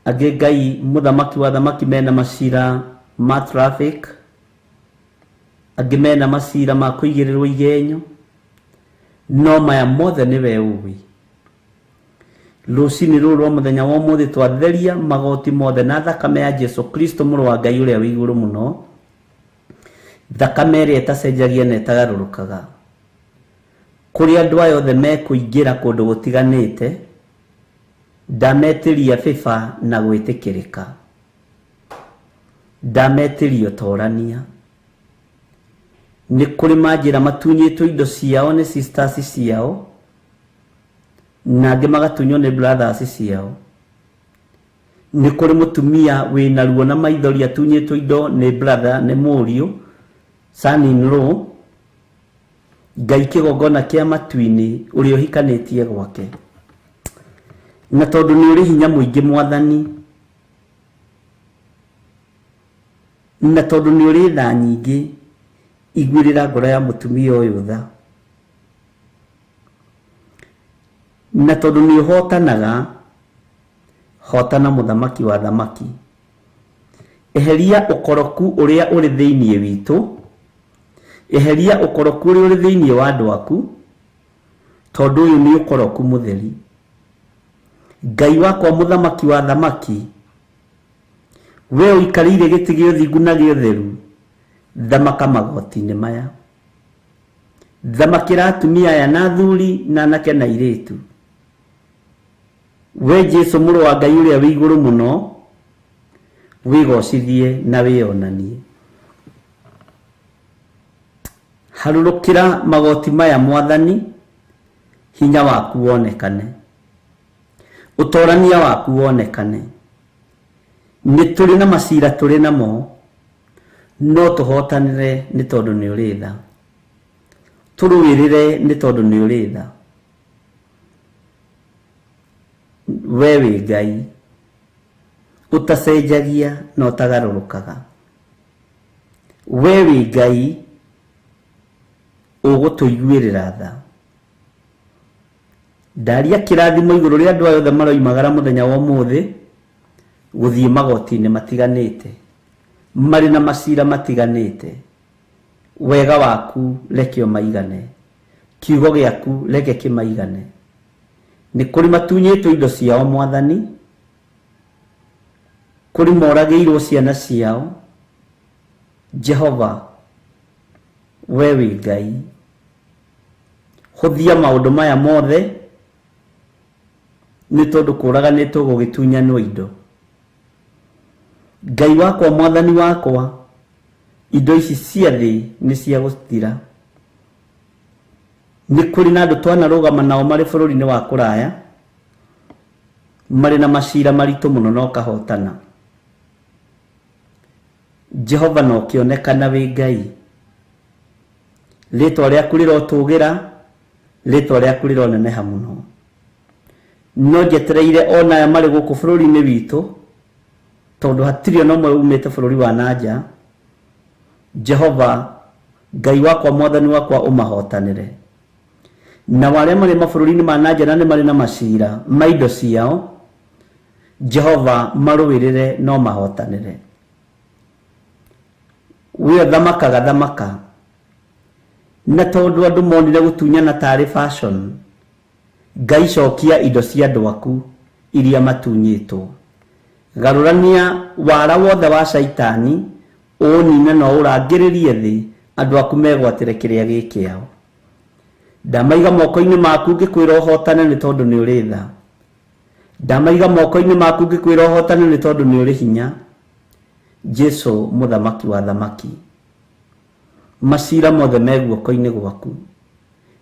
angĩ Ngai mũthamaki wa thamaki mena macira ma traffic, angĩ mena macira ma kũigĩrĩrwo igenyo. No maya mothe nĩwe ũĩ. Rũcinĩ rũrũ rwa mũthenya wa ũmũthĩ twatheria magoti mothe na thakame ya Jesu Kristo mũrũ wa Ngai ũrĩa wĩ igũrũ mũno, thakame ĩrĩa ĩtacenjagia na ĩtagarũrũkaga. Kũrĩa andũ aya othe mekũingĩra kũndũ gũtiganĩte, ndametĩria favor na gwĩtĩkĩrĩka, ndametĩria ũtorania. Nĩ kũrĩ manjĩra matunyĩtwo indo ciao nĩ sisters ciao, na angĩ magatunywo nĩ brothers ciao. Nĩ kũrĩ mũtumia wĩna ruo na maithori atunyĩtwo indo nĩ brother, nĩ mũriũ, son in law. Ngai kĩgongona kĩa matu-inĩ ũrĩa ũhikanĩtie gwake, na tondũ nĩ ũrĩ hinya mũingĩ mwathani, na tondũ nĩ ũrĩ tha nyingĩ, iguĩrĩra ngoro ya mũtumia ũyũ tha. Na tondũ nĩ ũhotanaga, hotana mũthamaki wa thamaki. Eheria ũkoroku ũrĩa ũrĩ thĩinĩ witũ, eheria ũkoroku ũrĩa ũrĩ thĩinĩ wa andũ aku, tondũ ũyũ nĩ ũkoroku mũtheri. Ngai wakwa mũthamaki wa thamaki, we ũikarĩire gĩtĩ gĩa ũthingu na gĩa ũtheru, thamaka magoti-inĩ maya. Thamakĩra atumia aya na athuri na anake na airĩtu. We Jesu mũrũ wa Ngai ũrĩa wĩ igũrũ mũno, wĩgocithie na wĩonanie. Harũrũkĩra magoti maya mwathani, hinya waku wonekane, ũtorania waku wonekane. Nĩ tũrĩ na macira tũrĩ namo, no tũhotanĩre nĩ tondũ nĩ ũrĩ tha. Tũrũĩrĩre nĩ tondũ nĩ ũrĩ tha. We wĩ Ngai ũtacenjagia na ũtagarũrũkaga. We wĩ Ngai ũgũtũiguĩrĩra tha. Ndaria kĩrathimo igũrũ rĩa andũ aya othe maroimagara mũthenya wa ũmũthĩ gũthiĩ magoti-inĩ matiganĩte, marĩ na macira matiganĩte. Wega waku reke ũmaigane, kiugo gĩaku reke kĩmaigane. Nĩ kũrĩ matunyĩtwo indo ciao mwathani, kũrĩ moragĩirwo ciana ciao. Jehova, we wĩ Ngai, hũthia maũndũ maya mothe nĩ tondũ kũraganĩtwo gũgĩtunyanwo indo. Ngai wakwa, mwathani wakwa, Indo ici cia thĩ nĩ cia gũthira. Nĩ kũrĩ na andũ twanarũgama nao marĩ bũrũri-inĩ wa kũraya, marĩ na macira maritũ mũno na ũkahotana. Jehova na ũkĩonekana wĩ Ngai. Rĩtwa rĩaku rĩrotũgĩra, rĩtwa rĩaku rĩroneneha mũno. No njetereire ona aya marĩ gũkũ bũrũri-inĩ witũ, tondũ hatirĩ ona ũmwe umĩte bũrũri wa na nja. Jehova Ngai wakwa, mwathani wakwa, ũmahotanĩre. Na arĩa marĩ mabũrũri-inĩ ma na nja na nĩ marĩ na macira ma indo ciao, Jehova marũĩrĩre no mahotanĩre. We thamakaga thamaka. Na tondũ andũ monire gũtunyana tarĩ fashion, Ngai cokia indo cia andũ aku iria matunyĩtwo. Garũrania wara wothe wa caitani, ũũnine na ũrangĩrĩrie thĩ, andũ aku megwatĩre kĩrĩa gĩ kĩao. Ndamaiga moko-inĩ maku ngĩkwĩra ũhotane nĩ tondũ nĩ ũrĩ tha. Ndamaiga moko-inĩ maku ngĩkwĩra ũhotane nĩ tondũ nĩ ũrĩ hinya. Jesu mũthamaki wa thamaki, macira mothe me guoko-inĩ gwaku,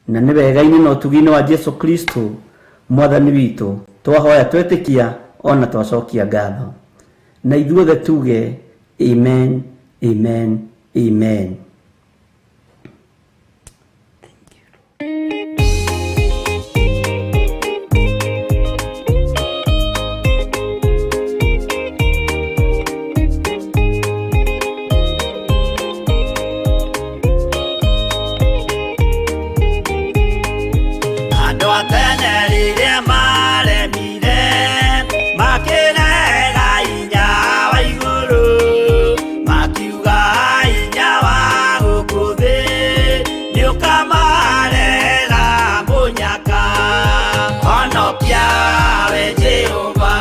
na nĩ wega-inĩ na ũtugi-inĩ wa Jesu Kristo mwathani witũ twahoya twetĩkia ona twacokia ngatho, na ithuothe tuge amen, amen, amen. Andũ a tene rĩrĩa maremire, makĩrega hinya wa igũrũ, makiuga hinya wa gũkũ thĩ nĩũkamarehera mũnyaka. Honokia we Jehova,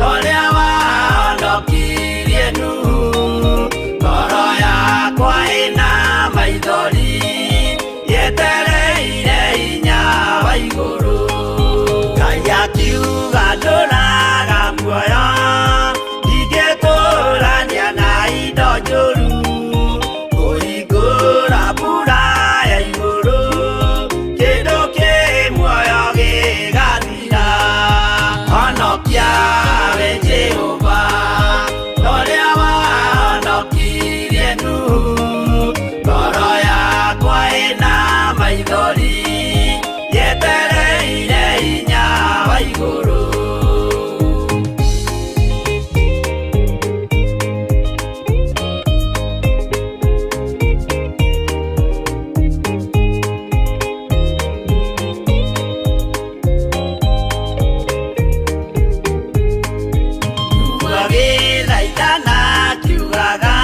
ũrĩa wahonokirie Nuhu, ngoro yakwa ĩna maithori, yetereire hinya wa igũrũ. Ngai akiuga ndũraga muoyo, ndingĩtũrania na indo njũru, kũhingũra mbura ya igũrũ, kĩndũ kĩ muoyo gĩgathira. Honokia we Jehova, ũrĩa wahonokirie Nuhu, ngoro yakwa ĩna maithori, yetereire hinya wa igũrũ. Agĩthaithana akiugaga,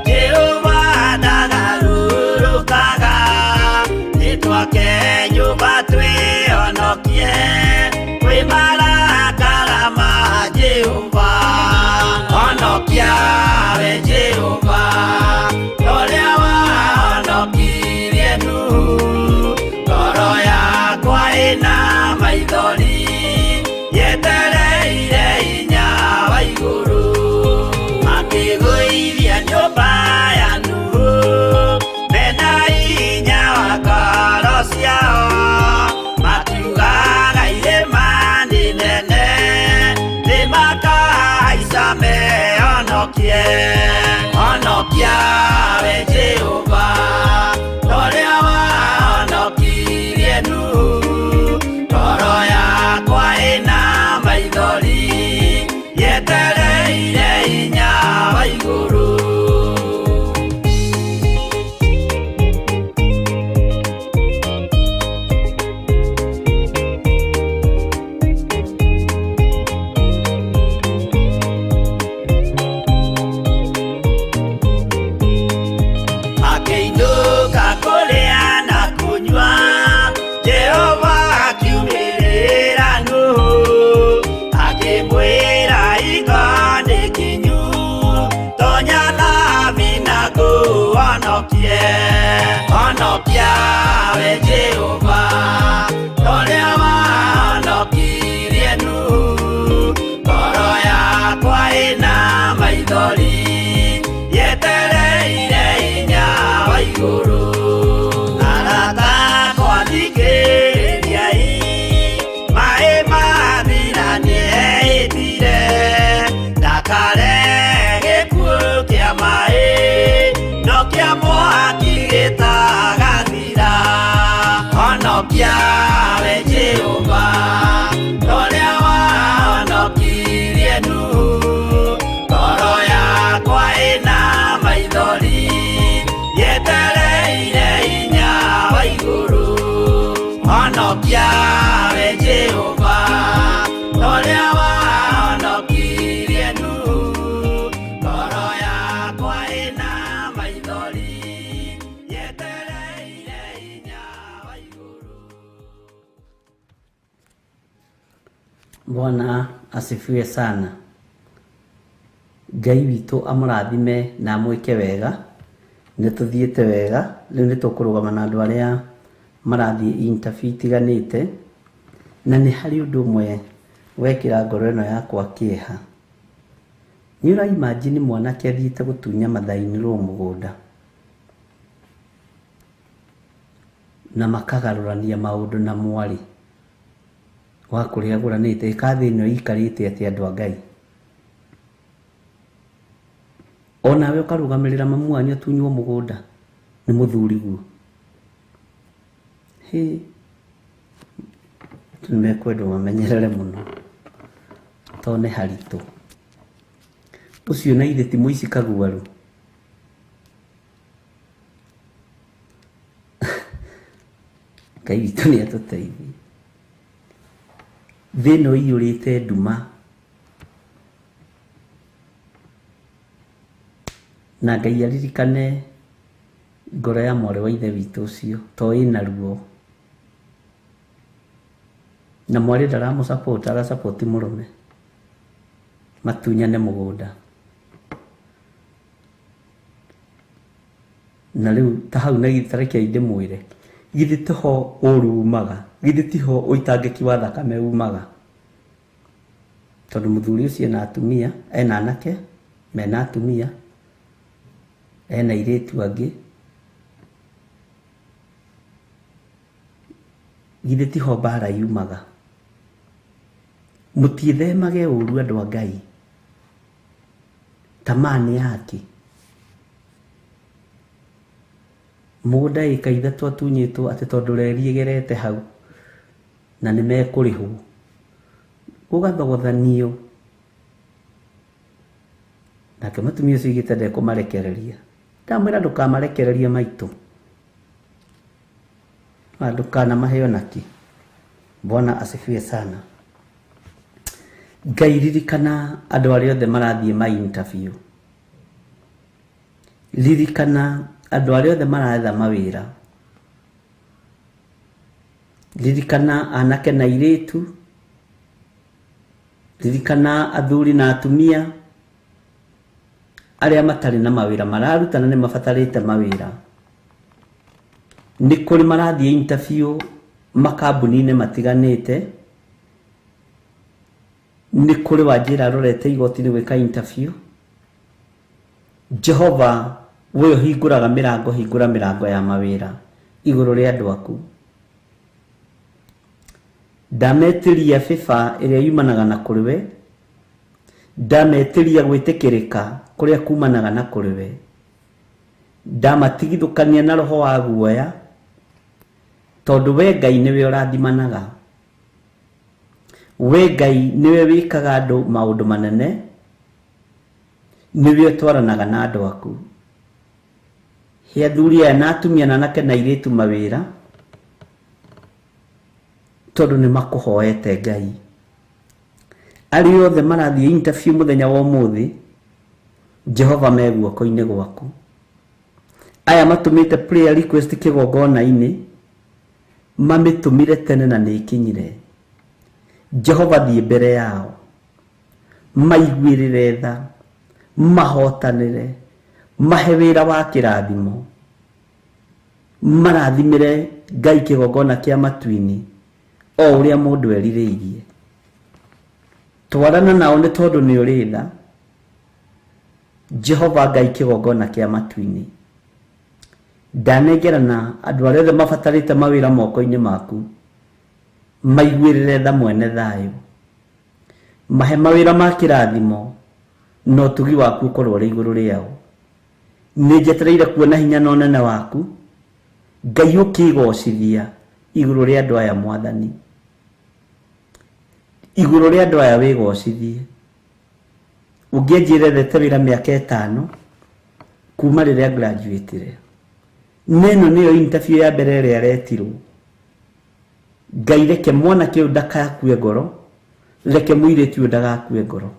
Jehova ndagarũrũkaga, nĩtwake nyũmba twĩhonokie kwĩ marakara ma Jehova. Honokia we Jehova, ũrĩa wahonokirie Nuhu, ngoro yakwa ĩna maithori, yetereire hinya wa igũrũ. Makĩgũithia nyũmba ya Nuhu, mena hinya wa ngoro ciao, makiugaga irĩma nĩ nene, nĩmakahaica mehonokie. Honokia we Jehova, ũrĩa wahonokirie Nuhu, ngoro yakwa ĩna maithori, yetereire hinya wa igũrũ. Igũrũ. Arata akwa thikĩrĩriai, maĩ mathira nĩehĩtire, ndakare gĩkuũ kĩa maĩ, no kĩa mwaki gĩtagathira. Honokia we Jehova, torĩa wahonokirie Nuhu, ngoro yakwa ĩna maithori, yetereire hinya wa igũrũ. Honokia we Jehova, torĩa wahonokirie Nuhu, ngoro yakwa ĩna maithori, yetereire hinya wa igũrũ. Bwana asifiwe sana. Ngai witũ amũrathime na amwĩke wega. Nĩ tũthiĩte wega, rĩu nĩ tũkũrũgama na andũ arĩa marathiĩ interview itiganĩte, na nĩ harĩ ũndũ ũmwe wekĩra ngoro ĩno yakwa kĩeha. Nĩ ũra imagine mwanake athiĩte gũtunya mathainĩrwo mũgũnda na makagarũrania maũndũ na mwarĩ wa kũrĩa agũranĩte. Ĩka thĩ ĩno ĩikarĩte atĩ andũ a Ngai. Onawe ũkarũgamĩrĩra mamu wanyu atunywo mũgũnda nĩ mũthuriguo. Hĩ, andũ nĩmekwendwo mamenyerere mũno tondũ nĩ haritũ. Ũcio na ithe ti mũici kaguarũ. Ngai witũ nĩ atũteithie. Thĩ ĩno ĩiyũrĩte nduma na Ngai aririkane ngoro ya mwarĩ wa ithe witũ ũcio to ĩna ruo. Na mwarĩ ndaramũ support, ara support mũrũme matunyane mũgũnda. Na rĩu ta hau na tareke ndĩmwĩre, githĩ tiho ũru umaga, githĩ tiho ũitangĩki wa thakame umaga, tondũ mũthuri ũcio ena atumia, ena anake mena atumia, ena airĩtu angĩ. Githĩ tiho mbara yumaga. Mũtiĩthemage ũru andũ a Ngai. Tamaa nĩ yake. Mũgũnda ĩka ithatũ atunyĩtwo atĩ tondũ reri ĩgerete hau na nĩ mekũrĩhwo. Gũgathogothanio. Nake mũtumia ũcio augĩte ndekũmarekereria. Ndamwĩra ndũkamarekererie maitũ. Ndũkanamahe onakĩ. Bwana asifiwe sana. Ngai ririkana andũ arĩa othe marathiĩ ma interview. Ririkana andũ arĩa othe maretha mawĩra. Ririkana anake na airĩtu. Ririkana athuri na atumia arĩa matarĩ na mawĩra mararuta na nĩ mabatarĩte mawĩra. Nĩ kũrĩ marathiĩ interview makambuni-inĩ matiganĩte. Nĩ kũrĩ wanjĩra arorete igoti-inĩ gwĩka interview. Jehova we ũhingũraga mĩrango, hingũra mĩrango ya mawĩra igũrũ rĩa andũ aku. Ndametĩria favor ĩrĩa yumanaga na kũrĩ we, ndametĩria gwĩtĩkĩrĩka kũrĩa kumanaga na kũrĩ we, ndamatigithũkania na roho wa guoya, tondũ we Ngai nĩwe ũrathimanaga. We Ngai nĩwe wĩkaga andũ maũndũ manene, nĩwe ũtwaranaga na andũ aku. He athuri aya na atumia na anake na airĩtu mawĩra, tondũ nĩ makũhoete Ngai. Arĩa othe marathiĩ interview mũthenya wa ũmũthĩ, Jehova me guoko-inĩ gwaku. Aya matũmĩte prayer request kĩgongona-inĩ, mamĩtũmire tene na nĩ ĩkinyire. Jehova thiĩ mbere yao, maiguĩrĩre tha, mahotanĩre, mahe wĩra wa kĩrathimo, marathimĩre Ngai kĩgongona kĩa matu-inĩ o ũrĩa mũndũ erirĩirie. Twarana nao nĩ tondũ nĩ ũrĩ tha. Jehova Ngai kĩgongona kĩa matu-inĩ. Ndanengerana andũ arĩa othe mabatarĩte mawĩra moko-inĩ maku, maiguĩrĩre tha mwene thayũ, mahe mawĩra ma kĩrathimo na ũtugi waku ũkorwo ũrĩ igũrũ rĩao. Nĩ njetereire kuona hinya na ũnene waku Ngai ũkĩgocithia igũrũ rĩa andũ aya Mwathani, igũrũ rĩa andũ aya wĩgocithie. Ũngĩanjĩra ethete wĩra mĩaka 5 kuma rĩrĩa graduate-ire, neno nĩyo interview ya mbere ĩrĩa aretirwo. Ngai reke mwanake ũyũ ndakakue ngoro, reke mũirĩtu ũyũ ndagakue ngoro,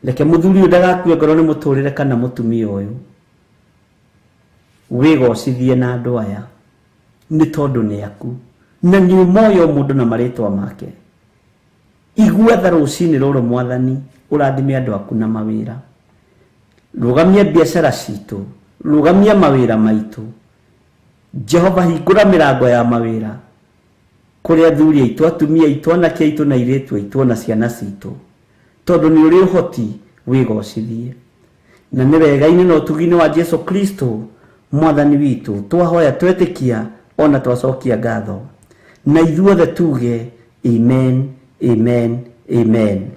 reke mũthuri ũyũ ndagakue ngoro nĩ mũtũrĩre kana mũtumia ũyũ. Wĩgocithie na andũ aya nĩ tondũ nĩ aku na nĩ ũmoĩ o mũndũ na marĩtwa make. Igua tha rũcinĩ rũrũ Mwathani, ũrathime andũ aku na mawĩra, rũgamia biacara citũ, rũgamia mawĩra maitũ. Jehova hingũra mĩrango ya mawĩra kũrĩ athuri aitũ, atumia aitũ, anake aitũ na airĩtu aitũ na ciana citũ, tondũ nĩ ũrĩ ũhoti wĩgocithie. Na nĩ wega-inĩ na ũtugi-inĩ wa Jesu Kristo Mwathani witũ twahoya twetĩkia ona twacokia ngatho, na ithuothe tuge amen, amen, amen.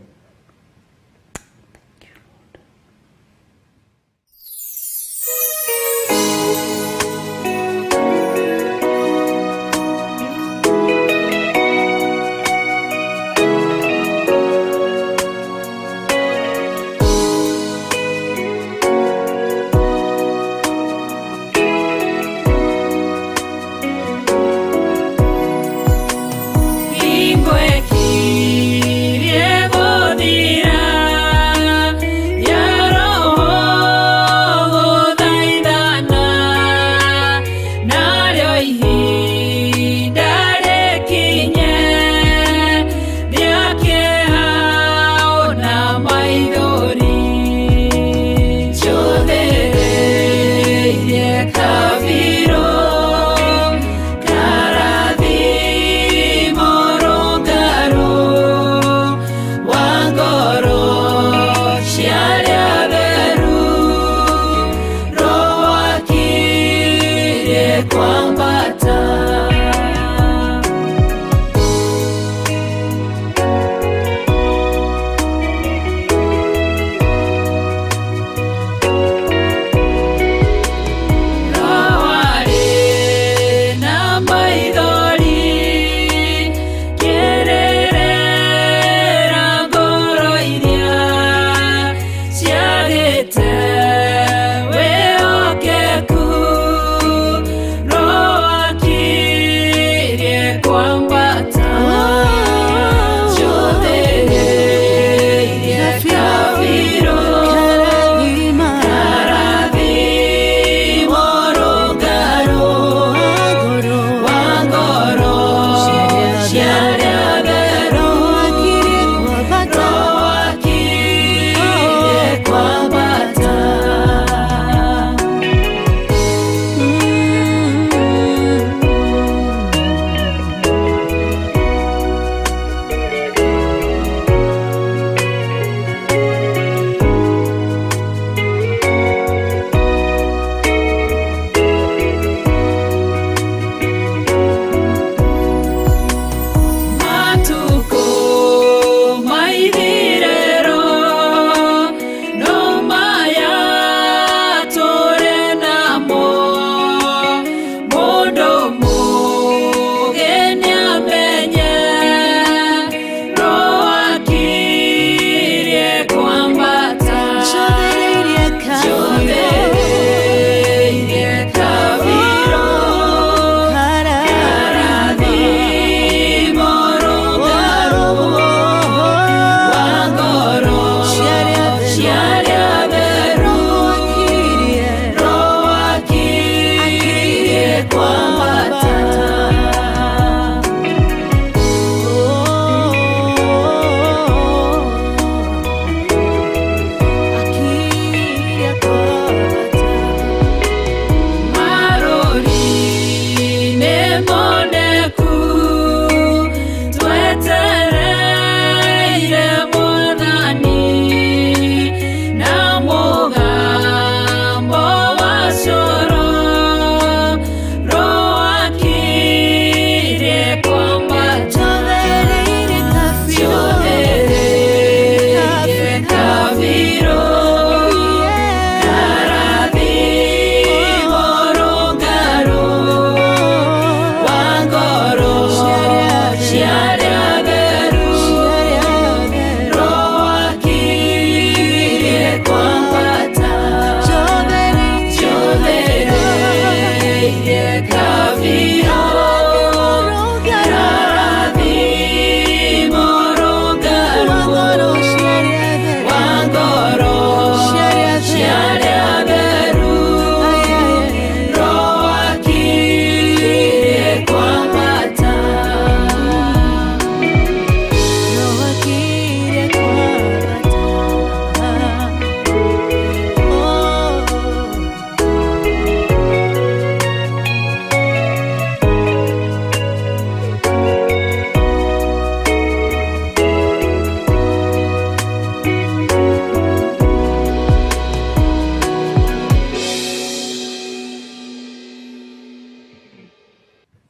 Kwambata.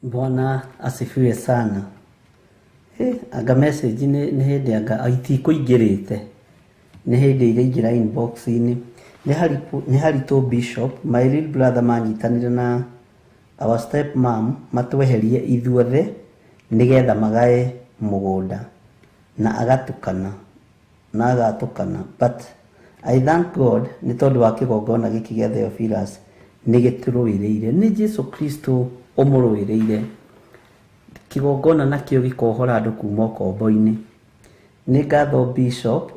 Bwana asifiwe sana. Anga message nĩ hĩndĩ anga itikũingĩrĩte, nĩ hĩndĩ iraingĩra inbox-inĩ. Nĩ haritũ Bishop, my real brother manyitanire na our step mom matweherie ithuothe nĩgetha magae mũgũnda na agatukana na agatukana, but I thank God nĩ tondũ wa kĩgongona gĩkĩ gĩa Theophilus nĩ gĩtũrũĩrĩire, nĩ Jesu Kristo ũmũrũĩrĩire. Kĩgongona nakĩo gĩkohora andũ kuma ũkombo-inĩ. Nĩ ngatho Bishop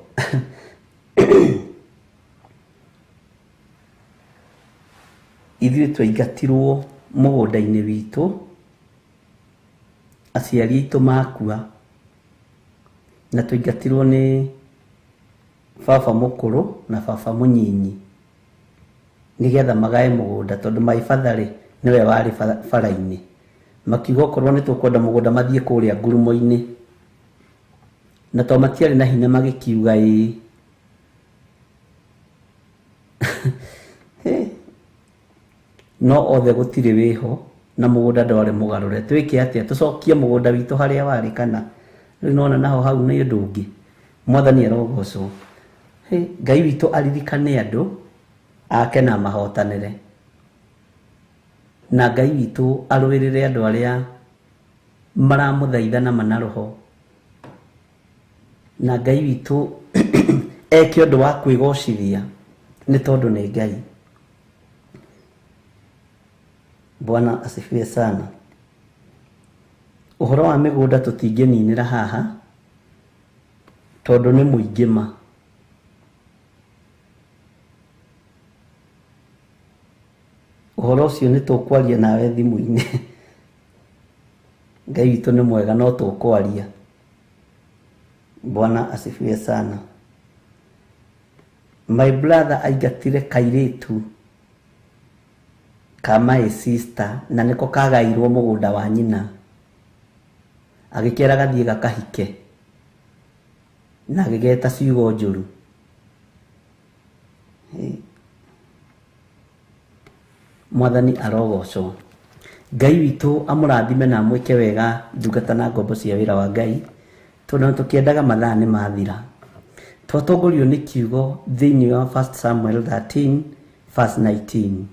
ithuĩ twaingatirwo mũgũnda-inĩ witũ, aciari aitũ makua, na twaingatirwo nĩ baba mũkũrũ na baba mũnyinyi nĩgetha magae mũgũnda, tondũ my father rĩ nĩwe warĩ bara-inĩ. Makiuga okorwo nĩ tũkwenda mũgũnda mathiĩ kũrĩa ngurumo-inĩ, na to matiarĩ na hinya magĩkiuga ĩĩ. No othe gũtirĩ wĩho na mũgũnda ndwarĩ mũgarũre. Twĩke atĩa? Tũcokie mũgũnda witũ harĩa warĩ kana? Rĩu nona naho hau nĩ ũndũ ũngĩ. Mwathani arogocwo. Ngai witũ aririkane andũ ake na mahotanĩre, na Ngai witũ arũĩrĩre andũ arĩa maramũthaitha na manaroho, na Ngai witũ eke ũndũ wa kwĩgocithia nĩ tondũ nĩ Ngai. Bwana asifiwe sana. Ũhoro wa mĩgũnda tũtingĩninĩra haha tondũ nĩ mũingĩ ma. Ũhoro ũcio nĩ tũkwaria nawe thimũ-inĩ. Ngai witũ nĩ mwega, no tũkwaria. Bwana asifiwe sana. My brother aingatire kairĩtu ka my sister na nĩko kagairwo mũgũnda wa nyina, agĩkera gathiĩ gakahike na agĩgeta ciugo njũru. Mwathani arogocwo. Ngai witũ amũrathime na amwĩke wega ndungata na ngombo cia wĩra wa Ngai, tondũ tũkĩendaga mathaa nĩ mathira. Twatongorio nĩ kiugo thĩinĩ wa 1 Samuel 13 verse 19,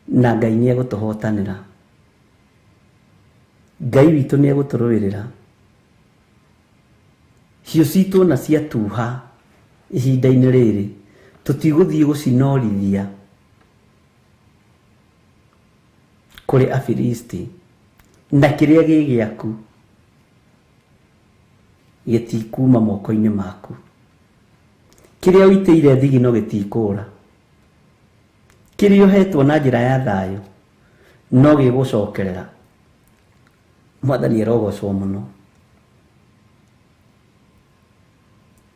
na Ngai nĩ egũtũhotanĩra. Ngai witũ nĩ egũtũrũĩrĩra. Hiũ citũ na ciatuha ihinda-inĩ rĩrĩ tũtigũthiĩ gũcinorithia kũrĩ Afilisti, na kĩrĩa gĩ gĩaku gĩtikuma moko-inĩ maku. Kĩrĩa ũitĩire thigino gĩtikũra, kĩrĩa ũhetwo na njĩra ya thayũ no gĩgũcokerera. Mwathani arogocwo mũno.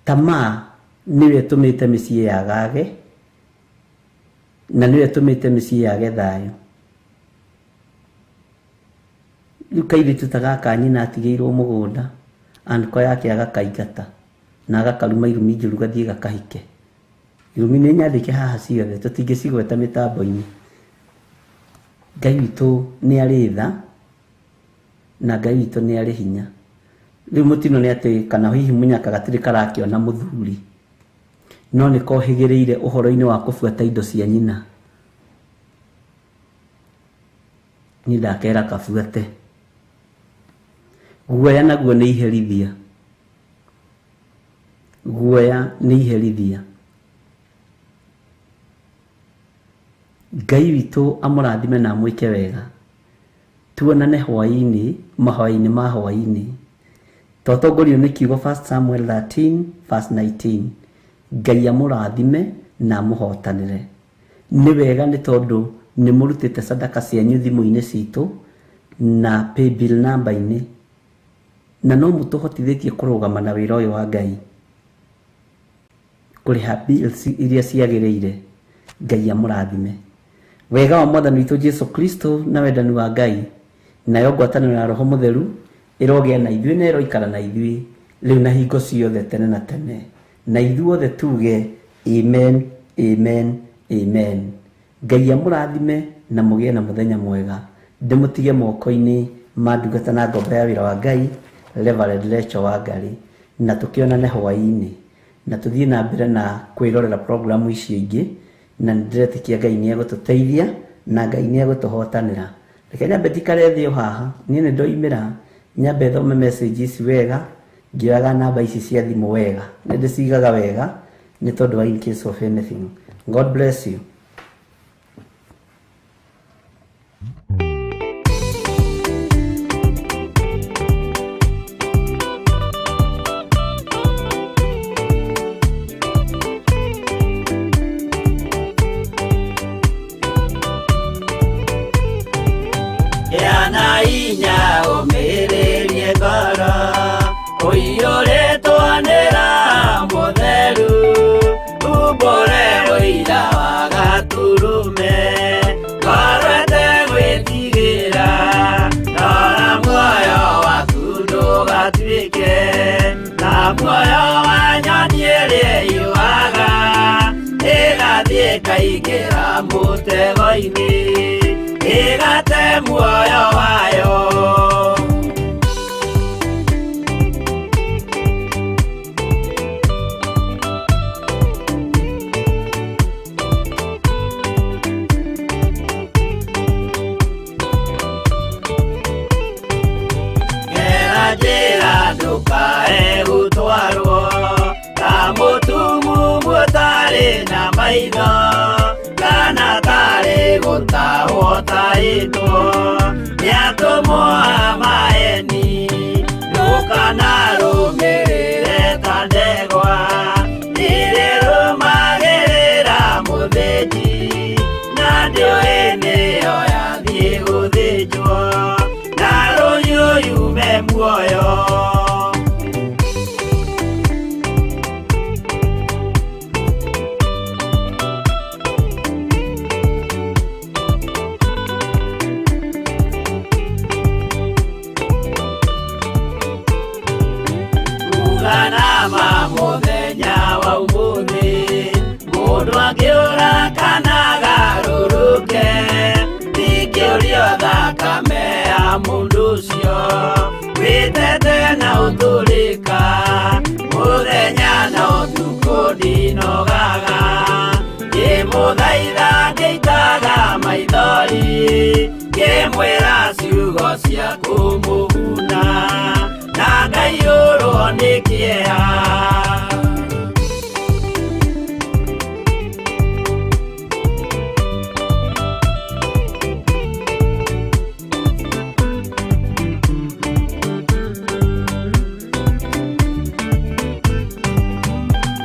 Tamaa nĩyo ĩtũmĩte mĩciĩ yagage, na nĩyo ĩtũmĩte mĩciĩ yage thayũ. Rĩu kairĩtu ta gaka nyina atigĩirwo mũgũnda, anko yake agakaingata na agakaruma irumi njũru gathiĩ gakahike. Irumi nĩ nyandĩke haha ciothe, tũtingĩcigweta mĩtambo-inĩ. Ngai witũ nĩ arĩ tha na Ngai witũ nĩ arĩ hinya. Rĩu mũtino nĩ atĩ kana hihi mũnyaka gatirĩ karakĩona mũthuri, no nĩ kohĩgĩrĩire ũhoro-inĩ wa kũbuata indo cia nyina. Niĩ ndakera kabuate. Guoya naguo nĩ iherithia. Guoya nĩ iherithia. Ngai witũ amũrathime na amwĩke wega. Tuonane hwaĩ-inĩ, mahoya-inĩ ma hwaĩ-inĩ. Twatongorio nĩ kiugo 1 Samuel 13 verse 19. Ngai amũrathime na amũhotanĩre. Nĩ wega nĩ tondũ nĩ mũrutĩte sadaka cianyu thimũ-inĩ citũ na paybill number-inĩ, na no mũtũhotithĩtie kũrũgama na wĩra ũyũ wa Ngai, kũrĩha bills iria ciagĩrĩire. Ngai amũrathime. Wega wa Mwathani witũ Jesu Kristo na wendani wa Ngai nayo ngwatanĩro ya Roho Mũtheru ĩrogĩa na ithuĩ na ĩroikara na ithuĩ rĩu na hingo ciothe tene na tene, na ithuothe tuge amen, amen, amen. Ngai amũrathime na mũgĩe na mũthenya mwega. Ndĩmũtige moko-inĩ ma ndungata na ngombo ya wĩra wa Ngai, Reverend Rachel Wangari, na tũkĩonane hwaĩ-inĩ, na tũthiĩ na mbere na kwĩrorera programu icio ingĩ, na nĩndĩretĩkia Ngai nĩegũtũteithia na Ngai nĩegũtũhotanĩra. Reke nyambe njikare thĩ o haha, niĩ nĩ ndoimĩra, nyambe thome message ici wega, ngĩoyaga namba ici cia thimũ wega, nĩ ndĩcigaga wega nĩ tondũ wa in case of anything. God bless you. Gĩa na hinya ũmĩrĩrie ngoro, ũiyũrĩtwo nĩ Roho Mũtheru, umbũre ũira wa Gatũrũme, ngoro ĩtegwĩtigĩra, rora muoyo waku ndũgatuĩke ta muoyo wa nyoni ĩrĩa ĩũaga, ĩgathiĩ ĩkaingĩra mũtego-inĩ, ĩgate muoyo wayo. Gera njĩra ndũkae gũtwarwo ta mũtumumu ũtarĩ na maitho, kana tarĩ gũtahwo ũtahĩtwo nĩ atũmwo a maeni, ndũkanarũmĩrĩre ta ndegwa ĩrĩrũmagĩrĩra mũthĩnji, na ndĩũĩ nĩyo yathiĩ gũthĩnjwo, na rũhiũ yume muoyo. Uga nama mũthenya wa ũmũthĩ, mũndũ angĩũra kana agarũrũke, ndingĩũrio thakame ya mũndũ ũcio, wĩtete na ũtũrĩka, mũthenya na ũtukũ ndinogaga, ngĩmũthaitha ngĩitaga maithori, ngĩmwĩra ciugo cia kũmũguna, na ngaiyũrwo nĩ kĩeha.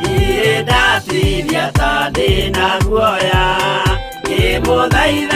Niĩ ndatithia ta ndĩna guoya, ngĩmũthaitha